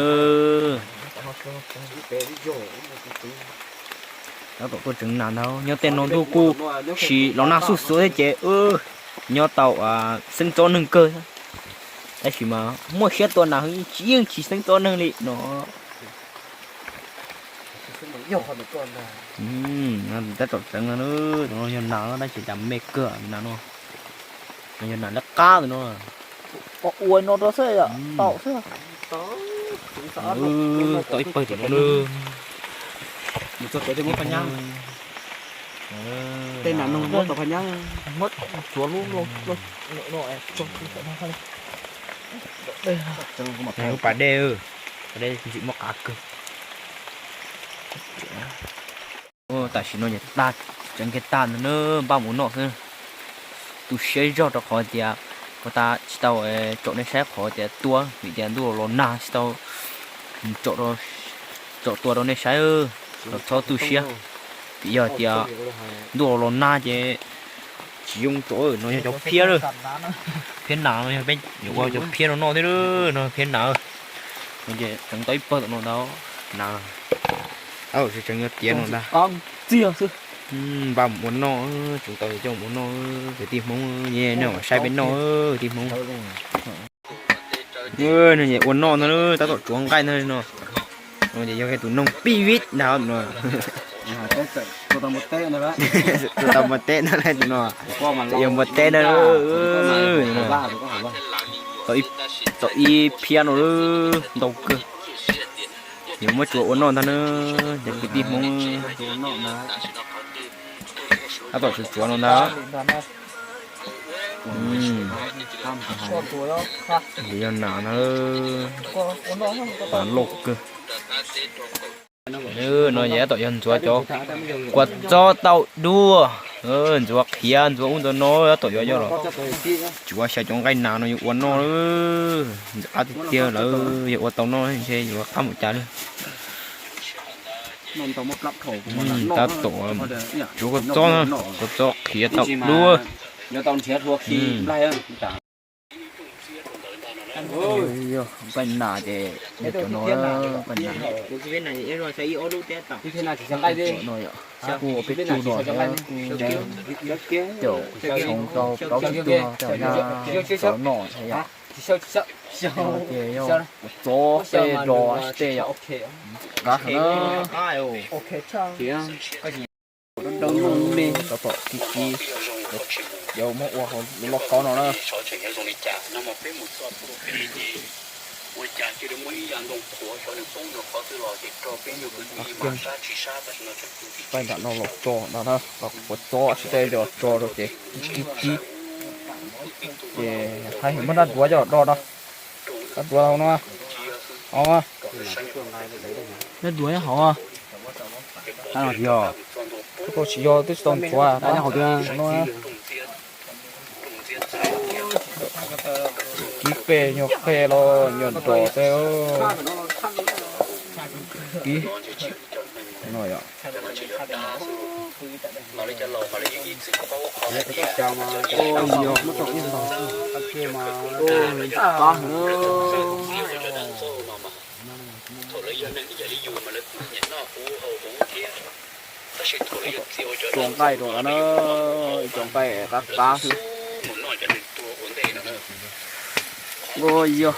Tab tom tuaj tseev nas ntag, nyob tej no ntuj kuj tsis los nag xuj xuav thiab ces nyob tau xeeb txob neeg kawg. Tab sis mas muaj siab tua nas yeej tsis xeeb txob neeg li no. Tab tom tseev no, tus no yog nas tab sis cas me kawg nas no. No yog nas lab qab tus no. Ua no rau xwb, tau xwb. Tau ib pawg tim no. Tej nas no muab tau phaj nyab, muab tsuav lub, lub pas dej, pas dej ntxim muab qav kawg. Tam sim no ces tag, tseev kiag tag ntawd na, npaj mus noj xwb. Tu siab zog rau qhov tias ua tas tsis tau tsom nej saib qhov tias tua, vim tias ntuj los los nag tsis tau tsom tua rau nej saib, los txhob tu siab. Vim yog tias ntuj los los nag ces tsis zoo tsom. No yog cov phiab, phiab nas no yog peb yuav ua cov phiab no noj thiab, no phiab nas. Ces tseev tau ib pawg tom no ntag na. Tseev yuav tiav no ntag. Npaj mus ua noj, tseev tau coj mus ua noj, kwv tij Hmoob, nej saib peb noj, kwv tij Hmoob. Ua noj ntag, tab tom tsuav nqaij ntag no. No ces yog tus noog pib vib ntag no. Tua tau npua teb ntag lauj tus no. Yog npua teb ntag. Tau ib phiab no ntau kawg. Yuav muab tsuav ua noj ntag na, cov kwv tij Hmoob. Tab tom tsuav tsuav no ntag. Yog nas na, nas loj kawg. No ces tab tom yog ntxuav cov kua txob tau dua, ntxuav qhiav ntxuav ub ntxuav no tab tom yuav coj los tsuav xyaw cov nqaij nas no yuav ua noj. Ntxim qab tiag tiag lawm, yog ua tau noj ntshe yuav qab mus cas li. Tab tom tsuav kua txob, kua txob qhiav tau dua. Nqaij nas ces yog cov no, nqaij nas no kuj ua peb tug no thiab, kuj caum tshoob tau plaub tsib tug no, cov noj thiab yom. Ces yog kua txob peb do sib tej yom. Qab heev na. Tab tom kib kib, yuav muab ua hauv lub lauj kaub no na. Nqaij nram no los tso ntag na, kua txob sib tej los tso rau ces kib kib. Ces hais muab nab duav coj do no. Nab duav hauv no, hauv. Nab duav nyob hauv. Yog, koj tsis yog twb tsis tau ntxuav no. Kib pem nyuag qe los nyuag nrog tej. Kib no yom. Tsuav nqaij rau lawm na, ib co nqaij qab qab xwb. Ua yog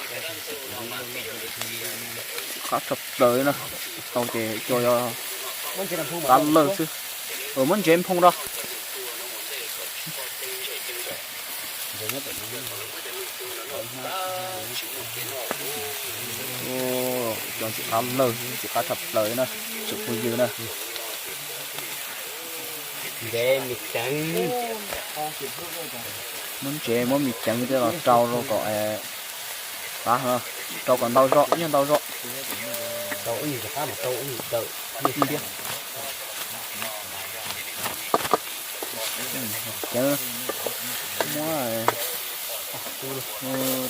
qab tshaj plaws na, tau ces co yog qab lawg xwb. Muab ntsev nphoo rau. Cov ntxim qab lawg, ntxim qab tshaj plaws na, tsoom phooj ywg na. Muab ntsev muab mis ceev tej los rau rau kom qab, rau kom ntau zog, nyob ntau zog. Ceev, muab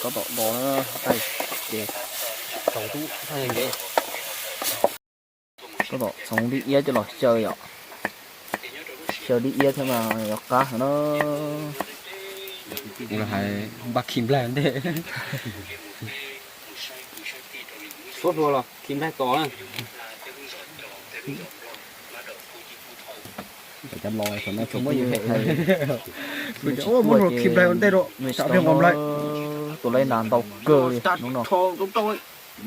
tab tom do na, ces tab tom txhoov dib iab coj los xyaw yom. Xyaw dib iab thiab mas yuav qab heev na. Kuv los hais npaj khi nplaig ntej. Suab hlua los khi nplaig tos na. Cov laus thaum no tsis muaj yus he, muab hlua khi nplaig ua ntej rau, tsam pliag nqos nplaig. Tua laib nas ntau kawg li hnub no.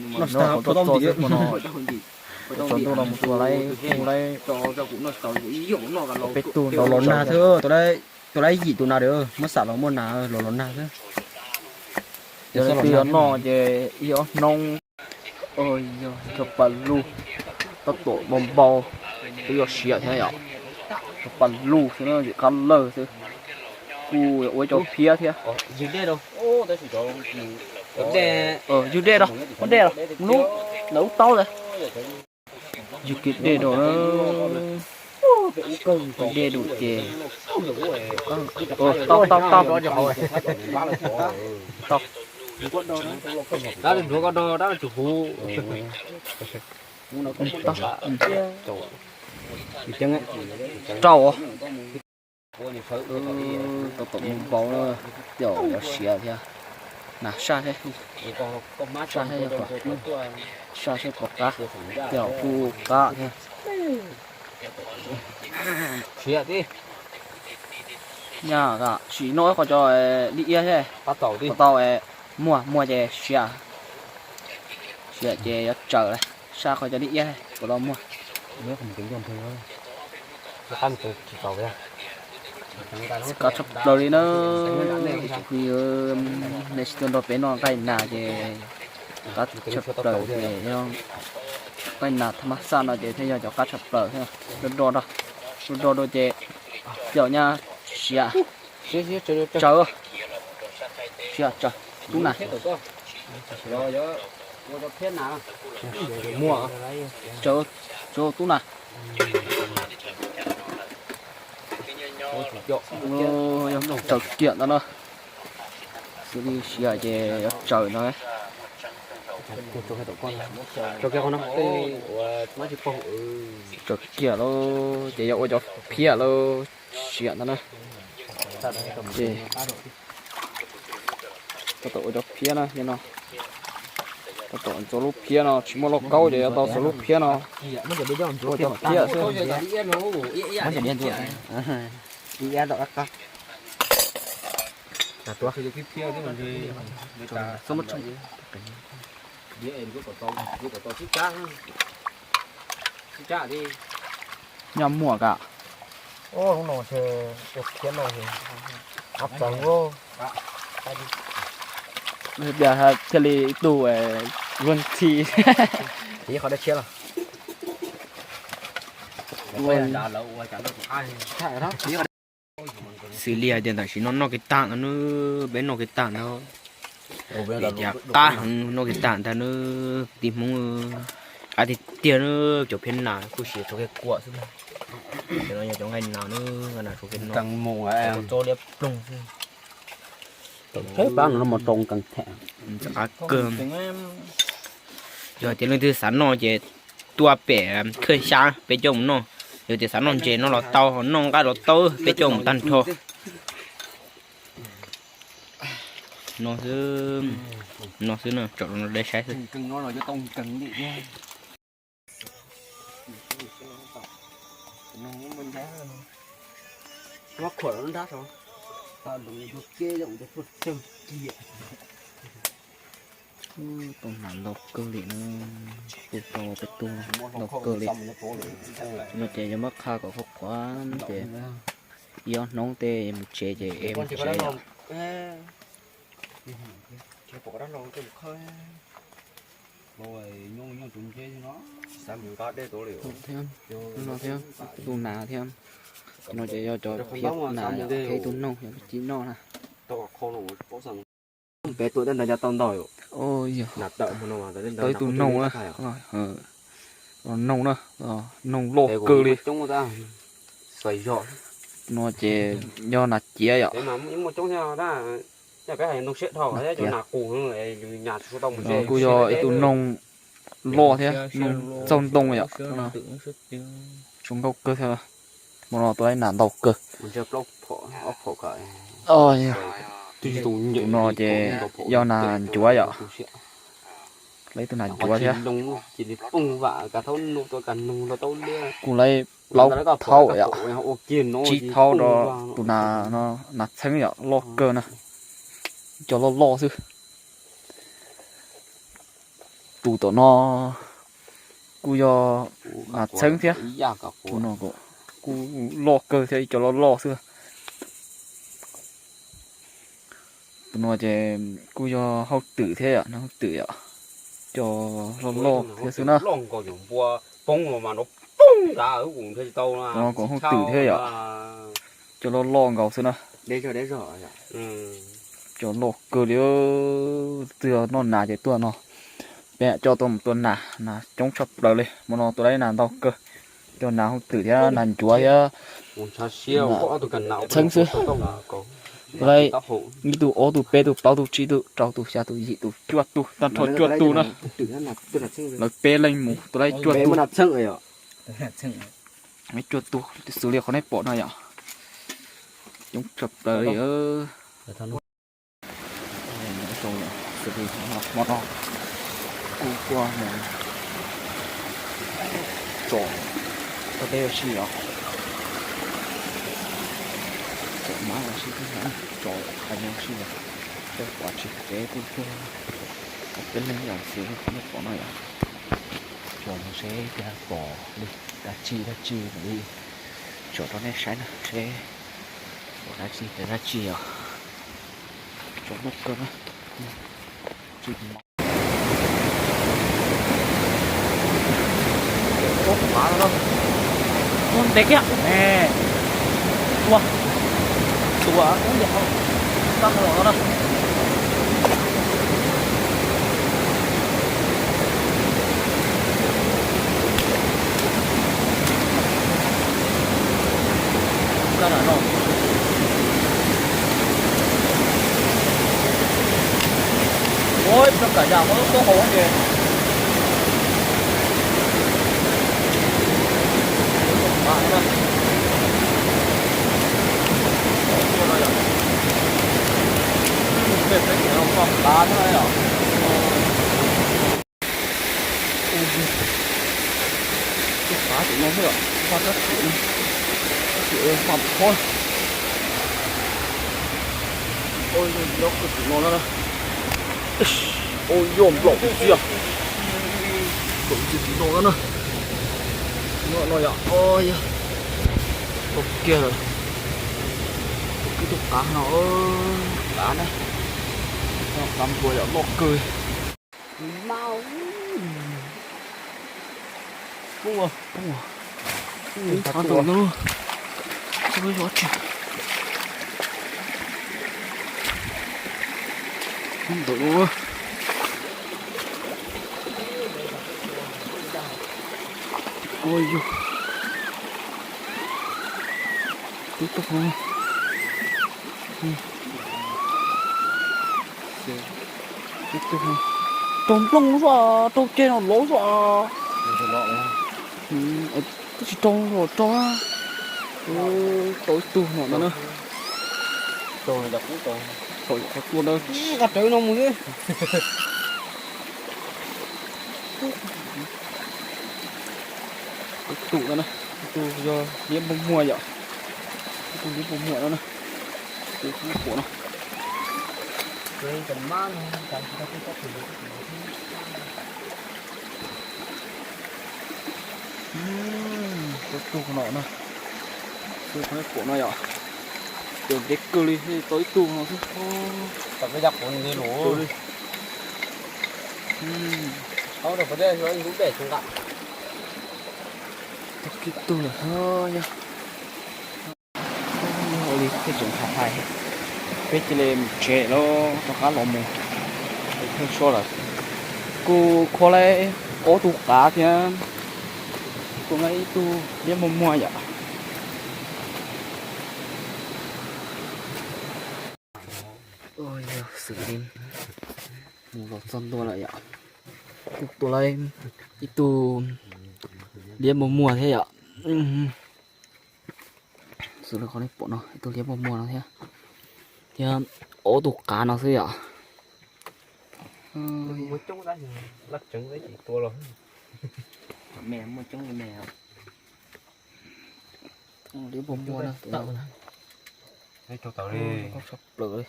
Noj tsis tas, qhov tau ntim. Tsaus ntuj no mus tua laib, tua laib peb tug los los nag thiab, tua laib yim tus nas, muab xam los muaj nas los los nag thiab. Yog leej twg yuav noj ces ib ob hnub. Yog cov pas lug, tab tom npau npau, twb yuav siav thiab yom. Cov pas lug xwb na, ntxim qab lawg xwb. Kuj yuav ua cov phiab thiab. Ywg dej rau, muab dej rau, mus lub, ntawm lub taub ntawd. Ywg kiag dej rau na. Dej rau ces, tau tau tau, tau. Dab nruav ko do dab tsum huv. Rau. Tab tom mus npau na, coj yuav siav thiab. Nas saj thiab, saj thiab yog kom, saj thiab kom qab, yog kuj qab thiab. Nyaj sim noj qhov cov dib iab thiab, kom tau muag, muag ces siav, siav ces yuav tsawm lawm, saj qhov cov dib iab kom tau muag. Kab tshaj plaws li na, ib tsoom phooj ywg, nej tsis tuaj nrog peb noj nqaij nas ces kab tshaj plaws ces yog nqaij nas thaj mab xaj no ces thiaj yog cov kab tshaj plaws thiab, do do do, do do do ces cov nyaj siav, tsawv, siav tsawv tub nas, tsawv tub nas. Tsawv kiag ntawd na, xws li siav ces yuav tsawm ntawd. Tsawv kiag lauj, ces yuav ua cov phiab lauj, siav ntawd na. Ces tab tom ua cov phiab na, no tab tom ntxuav lub phiab no, tsis muaj lauj kaub ces yuav tau xuas lub phiab no ua cov phiab xwb. Nyaj muaj kam. Thiaj li ib tug luag ntxhi. Xws li hais tias tam sim no noj kev tag no na, peb noj kev tag no, vim tias qab heev, noj kev tag ntag na, kwv tij Hmoob, qab tiag tiag na, cov phiab nas kuj siav tshuav kiag kuam xwb. Cov no yog cov nqaij nas na, nqaij nas tshuav kiag no, tsob liab ploog xwb. Qab kawg. Yog tias leej twg xav noj ces tuaj pem Khawj Xyab peb coj mus noj. Yog tias xav noj ntses no los tau, noj nqaij los tau, peb coj mus tag nrho. No xwb, no xwb no, tsom rau no dai saib xwb. Tau nas ntau kawg li na, kuj tau peb tug ntau kawg li. No ces yog muab qha kom qhuav qhuav ces ib ob hnub tej mus tsev ces mus tsev yom. Thiab, no thiab, tus nas thiab, no ces yog cov phiab nas thiab ib tug noog yog ci noj na. Peb tuaj tej ntawd cov tau ntau yom. Tau ib tug noog na, noog na, noog loj kawg li. No ces yog nas ciav yom. Kuj yog ib tug noog loj thiab, noog txaug ntoo yom. Zoo nkauj kawg thiab. Hmo no tua ib nas ntau kawg. Tus no ces yog nas ncuav yom. Lawv ib tug nas ncuav thiab. Kuj lawv plaub thaub yom, tsib thaub rau tus nas no, nas txheeb yom, loj kawg na. Cov loj loj xwb. Tus tom no kuj yog nas txheeb thiab. Tus no kuj loj kawg thiab, ib co loj loj xwb. Tus no ces kuj yog hauj twm thiab yom, hauj twm yom, co loj loj thiab xwb na. Tus no kuj hauj twm thiab yom, co loj loj nkaus xwb na. Co loj kawg li, twg noj nas ces tuaj no. Peb coj tuaj mus tua nas, nas coob tshaj plaws li, hmo no tua tau nas ntau kawg. Cov nas hauj twm thiab nas ncuav thiab txheeb xwb. Tua tau ib tug, ob tug, peb tug, plaub tug, tsib tug, rau tug, xya tug, yim tug, cuaj tug, tag nrho cuaj tug na. Lawv peb leeg mus tua tau cuaj tug. Cuaj tug xws li qhov nej pom no yom. Coob tshaj plaws li. Xws li hmo no kuj tuaj mus tsom tau deb ua si os, tsom mab ua si thiab, tsom qhov ua si os. Peb pom tsis peb kuj tuaj, peb leeg yam xws li qhov nej pom no yom. Tsom mus seb tias pom li dab tsi dab tsi mam li tsom rau nej saib na, seb pom dab tsi pom dab tsi os. Tsom noj kawg na. Ua ntev kiag. Ua, tua ub yam, tag los na. Ka na no. Ua, tso kam yam muab lub taub hau ces. Tus qav tim no xwb, vaj kab tim no, kab tim vaj phob. Ua, nyob kawg tim no na. Ua, yog nplaum tiag, nplaum tiag tim no na. No yom, ua yog, tau kiag lawm. Tau kiag tus qav no, qav na, qav npua yom, loj kawg. Ua, ua, ua, ntawm no, ua, ua, ua, ntawm no. Ua yog, tib tug no, tib tug no, raug nplooj zuaj, raug ceg no lov zuaj. Twb tsis raug los raug, tau ib tug no na. Tau qhov tua ntawd, qhov rawv no mus xwb. Ib tug no na, ib tug yog liab npog muag yom, ib tug liab npog muag no na, tus pom no. Tau ib tug no na, tus pom no yom, cov ntev kawg li, tau ib tug no xwb. Tau ib tug lawm yog. Ua li thiaj tseem hais hais, peb cia li mus tsev lawm, rov qab los mus. Thawj suab lawm, kuj khuab laib ob tug qav thiab, kuj laib ib tug liab muag muag yom. Yog xws li mus los txog ntua lawm yom, kuj tua laib ib tug liab muag muag thiab yom. Xws li qhov nej pom no, ib tug liab muag muag no thiab, thiab ob tug qav no xwb yom. Liab muag muag na, tus no tshaj plaws li.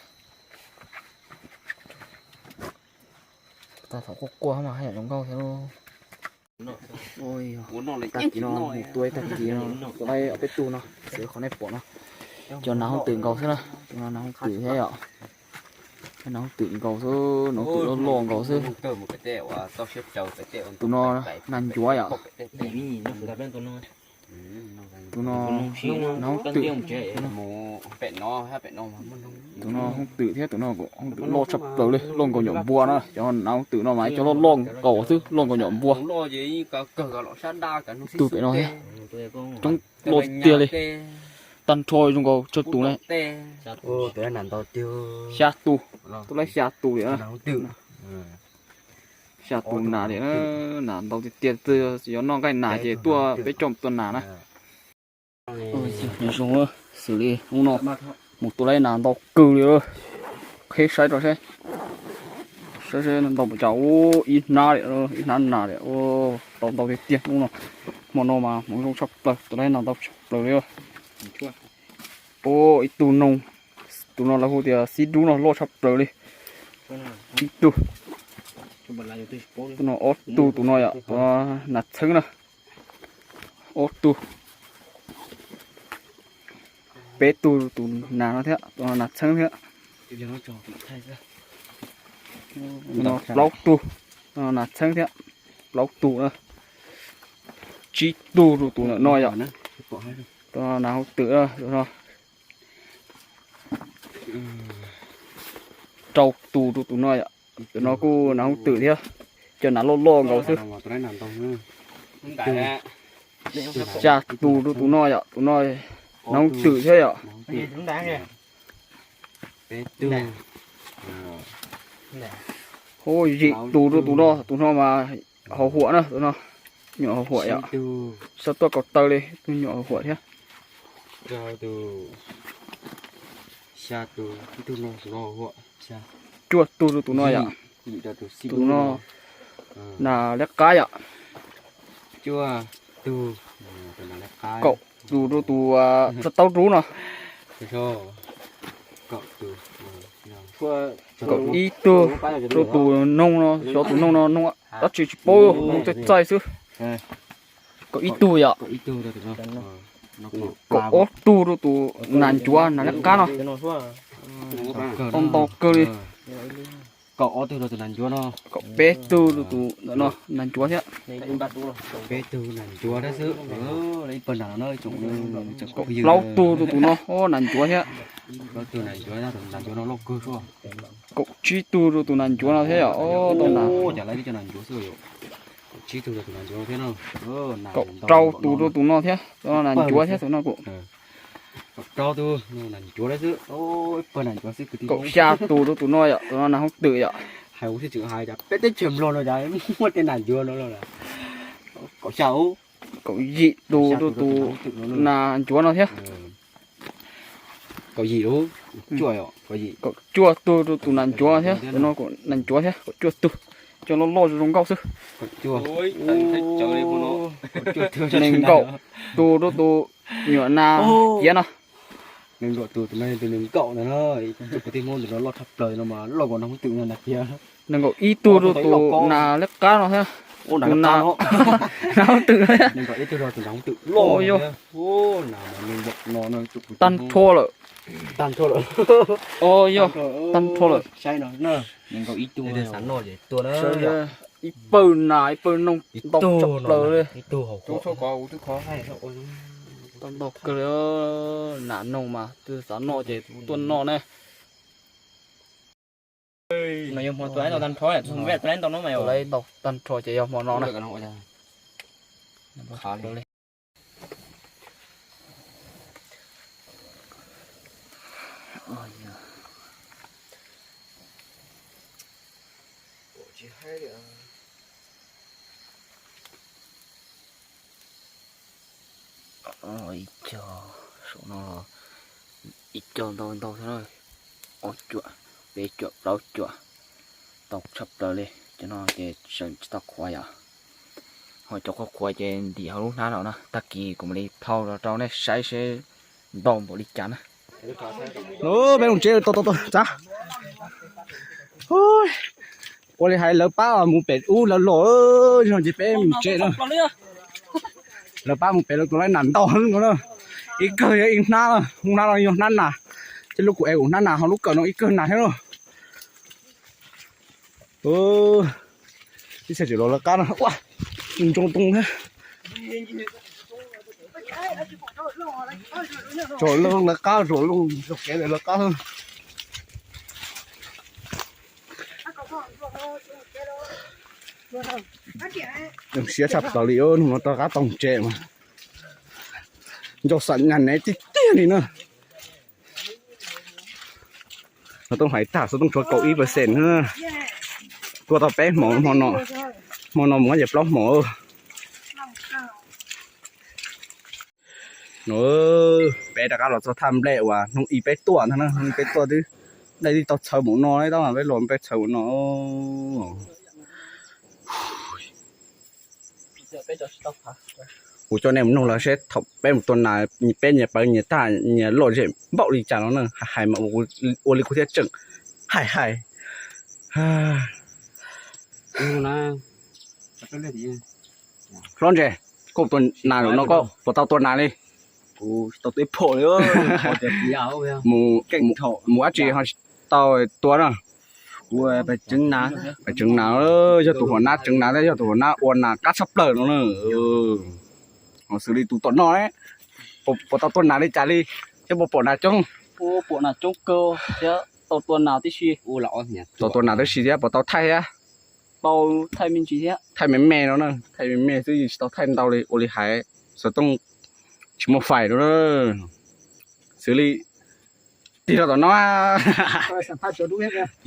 Thaum quaj quaj mas haj yam zoo nkauj thiab. Tag kis no mus tua ib tag kis no, tua laib ob peb tug no, xws li qhov nej pom no. Cov nas hooj twm nkaus xwb na, cov no nas hooj twm thiab yom. Nas hooj twm nkaus xwb, nas hooj twm loj loj nkaus xwb. Tus no nas ncuav yom. Tus no nas hooj twm, tus no hooj twm thiab, tus no hooj twm loj tshaj plaws li, loj nkaus nyuam npua na. Cov nas hooj twm no mas cov loj loj nkaus xwb, loj nkaus nyuam npua. Ib tug pem no thiab, coob loj tiag li. Tag nrho zoo nkaus tsawg tus ne? Xya tus, tua laib xya tus li na. Xya tus nas li na, nas ntau tiag tiag, twb yuav noj nqaij nas ces tuaj peb coj mus tua nas na. Nyob zoo, xws li hnub no mus tua laib nas ntau kawg li, qheb saib rau seb. Saib seb ntau npaum cas, ib hnab li, ib hnab nas li, tau ntau tiag tiag hnub no. Hmo no mas hmoov zoo tshaj plaws, tus laib nas ntau tshaj plaws li. Ib tug noog, tus no lawv hu tias xib dub no loj tshaj plaws li. Ib tug, tus no ob tug, tus no yom, tus no nas txheeb na. Ob tug, peb tug tus nas no thiab, tus no nas txheeb thiab. Plaub tug, nas txheeb thiab, plaub tug na. Tsib tug rau tus ntawm no yom, tus no nas hauv twm, tus no rau tus rau tus no yom, tus no kuj nas hauv twm thiab, cov nas loj loj nkaus xwb. Xya tus rau tus no yom, tus no nas hauv twm thiab yom. Yim tus rau tus no, tus no mas hauv huam na, tus no nyuam hauv huam yom. Xav tuaj kaus taw li, tus nyuam hauv huam thiab. Cuaj tug rau tus no yom, tus no nas liab qab yom. Kaum tus rau tus txhaj taub rub no. Kaum ib tug rau tus noog no, xyov tus noog no noog dab tsi tsis paub, noog txaij txaij xwb. Kaum ib tug yom. Kaum ob tug rau tus nas ncuav nas liab qab no. Tau ntau kawg li. Kaum peb tug rau tus ntawm no nas ncuav thiab. Kaum plaub tug rau tus no, o, nas ncuav thiab. Kaum tsib tug rau tus nas ncuav no thiab yom, o, tau nas. Kaum rau tus rau tus no thiab, tus no nas ncuav thiab, tus no kuj. Kaum xya tus rau tus no yom, tus no nas hauv twm yom. Peb teb chaws Nplog no cas muaj tej nas ncuav no. Kaum yim tus rau tus nas ncuav no thiab. Kaum cuaj tus rau tus nas ncuav thiab, tus no kuj nas ncuav thiab, kaum cuaj tug. Cov loj loj zoo nkauj xwb. Nees nkaum tus rau tus nyuam nas ciav no. Nees nkaum tus, tus no yog tus nees nkaum ntawd na, tus kwv tij Hmoob ntawm no loj tshaj plaws no mas loj nkaus nas hauv twm no nas ciav. Nees nkaum ib tug rau tus nas liab qab no thiab. Tus nas hauv twm no thiab. Nees nkaum ib tug rau tus nas hauv twm loj yog. Tag nrho lawm. Tag nrho lawm. O yog, tag nrho lawm. Ib pawg nas ib pawg noog ntau tshaj plaws li. Tau ntau kawg li, nas noog mas twb xav noj ces tuaj noj ne. Tag nrho ces yog hmo no na. Ib co, saum no ib co ntau ntau thiab na, ob cuam, peb cuam, plaub cuam, tau tshaj plaws li. Cov no ces seem tsis tau qhuav yom, ho cov qhuav qhuav ces ntim hauv lub hnab no na. Tag kis kuv mam li thau los rau nej saib seb ntau npaum li cas na. Peb loo tsev, tau tau tau txav. Ua li hais lawv pab mus pem ub lawv los, yog ces peb mus tsev na. Lawv pab mus pem lawv tus laib nas ntau no na. Ib kawg yog ib hnab, hnab no yog hnab nas, ces lub kuv ev kuv hnab nas ho lub kawm no ib kawg nas thiab na. Ib txhia tseem los lawv qab no, ua, ntoo too thiab. Tsom lawv qab, tsom lawv kev lawv qab. Zoo siab tshaj plaws li, hnub no rov qab tau tsev mas ncau xam nyas nev tiag tiag li na. Xov tooj hais tag, xov tooj tshuav kaum ib percent na. Tua tau peb hmo, hmo no mus ces plaub hmo. No, peb rov qab los txog thaj nplej uas hnub ib peb tuaj ntag na, hnub ib peb tuaj twb Dai tij tau txhawv mus no, tab mas peb los peb txhawv mus no. Kuv coj nej mus nug lawv seb thaum peb mus tua nas peb nyias pawv nyias tag nyias loj zem npaum li cas no na, hais hais mas ua li kuv thiaj tseem hais hais. Hlob Ntses, koj tua nas lawm no koj puas tau tua nas li? Kuv tsis tau tua ib phom li. Mus, mus dab tsi ho tsis tau tua na? Kuv pais tseev nas, yog tus huam nab tseev nas thiab yog tus huam nab ua nas qab tshaj plaws no na. Ho xws li tus tom no, puas tau tua nas li cas li, thiab puas pom nas coob? Pom nas coob kawg thiab tau tua nas tib si. Tau tua nas tib si thiab puas tau thaij thiab? Tau thaij me ntsis thiab. Thaij me me no na, thaij me me xwb tsis tau thaij ntau li, ua li hais xov tooj tsis muaj fais no na. Xws li tig rau tom no,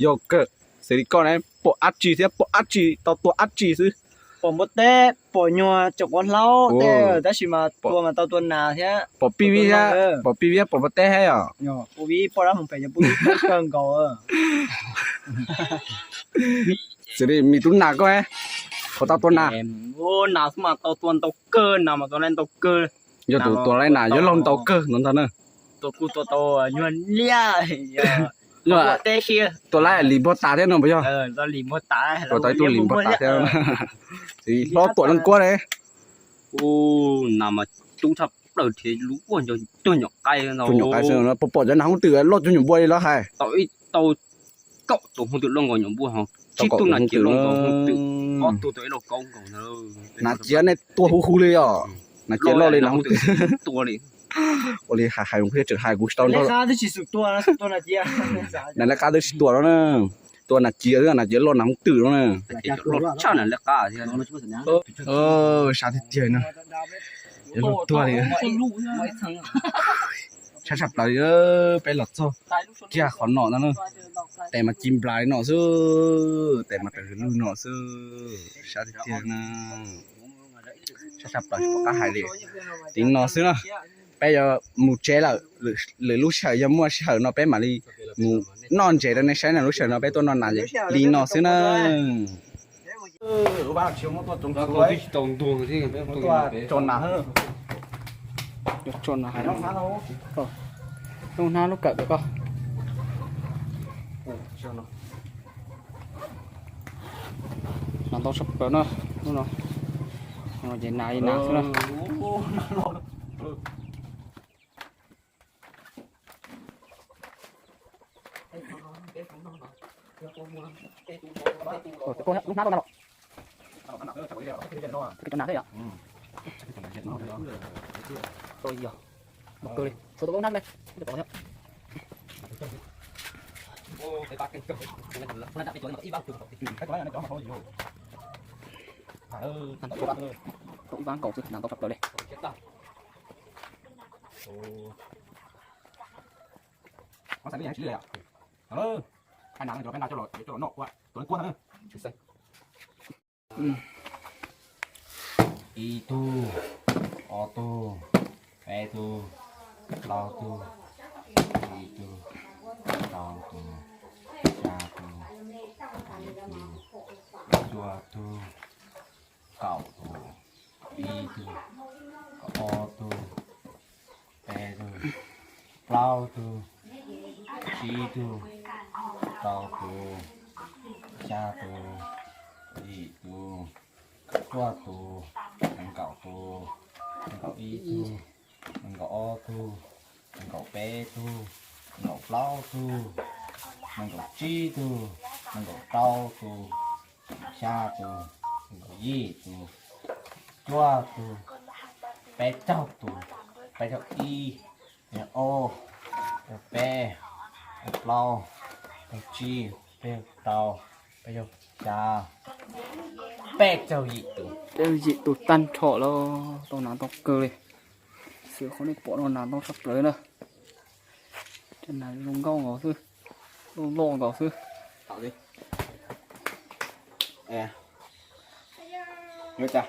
yog kawg, xws li koj na, pom dab tsi thiab pom dab tsi tau tua dab tsi xwb? Pom npua teb, pom nyuag tsoom quav hlaub tej, tab sis mas tua mas tau tua nas thiab. Pom pib vib, pom pib vib pom npua teb thiab yom? Pom pib poj dab hmoov pem yog pom kawg nkaus. Xws li me tub nas koj, puas tau tua nas? Nas xwb mas tau tua ntau kawg, nas mas tua laib ntau kawg. Yog tus tua laib nas yuav laug ntau kawg no ntag na. Tua kuj tua tau nyuag liab, tua laib lim npog tas thiab no puas yog? Tua tau ib tug lim npog tas thiab. Hlob Tuam Leej Kuab ne. Nas mas coob tshaj plaws thiab lub ua nco cuag nyuam qaib. Cuag nyuam qaib xwb, puas pom cov nas hooj twm loj cuag nyuam npua li los hais? Tau ib tau kaum tus hooj twm loj nkaus nyuam npua, tsib tug nas ciav loj nkaus hooj twm, ob tug tau ib lauj kaub nkaus. Nas ciav nej tua huv huv li os, nas ciav loj li nas hooj twm tua li. Ua li hais hais kuv thiaj tseem hais kuv tsis tau nrog. Nas laj qab twb tsis tua no na, tua nas ciav xwb, nas ciav loj nas hooj twm no na. Sab tiag tiag no, yuav luag tuag li. Sab tshaj plaws li, peb los txog kiag qhov no no na. Tes mas ci nplas li no xwb, tes mas raws lug no xwb. Sab tiag tiag na. Sab tshaj plaws tsis pom qab hais li. Li no xwb na, peb yuav mus tsev lawm, lwm lub sij hawm yog muaj sij hawm no peb mam li mus noj ntses rau nej saib na, lub sij hawm no peb tuaj noj nas li no xwb na. Tso nas, tso nas, lub hnab lub kawm koj. Nas ntau tshaj plaws na, lub no, ces nas li nas xwb na. Lub hnab tau ntau los. Cov nas thiab yom. Tau yog, mos kawg li, tshuav tau hnab me, tau thiab. Tau ib vab nkaus xwb, nas ntau tshaj plaws li. Ib tug, ob tug, peb tug, plaub tug, tsib tug, rau tug, xya tug, yim tug, cuaj tug, kaum tug, ib tug, ob tug, peb tug, plaub tug, tsib tug, rau tug, xya tug, yim tug, cuaj tug, nees nkaum tug, nees nkaum ib tug, nees nkaum ob tug, nees nkaum peb tug, nees nkaum plaub tug, nees nkaum tsib tug, nees nkaum rau tug, xya tug, nees nkaum yim tug, cuaj tug, peb caug tug, peb caug ib, peb caug ob, peb caug peb, peb caug plaub, peb caug tsib, peb caug rau, peb caug xya, peb caug yim tus. Peb caug yim tus tag nrho los tau nas ntau kawg li. Xwb qhov nej pom no nas ntau tshaj plaws na. Cov nas zoo nkauj nkaus xwb, loj loj nkaus xwb. Yuav cas?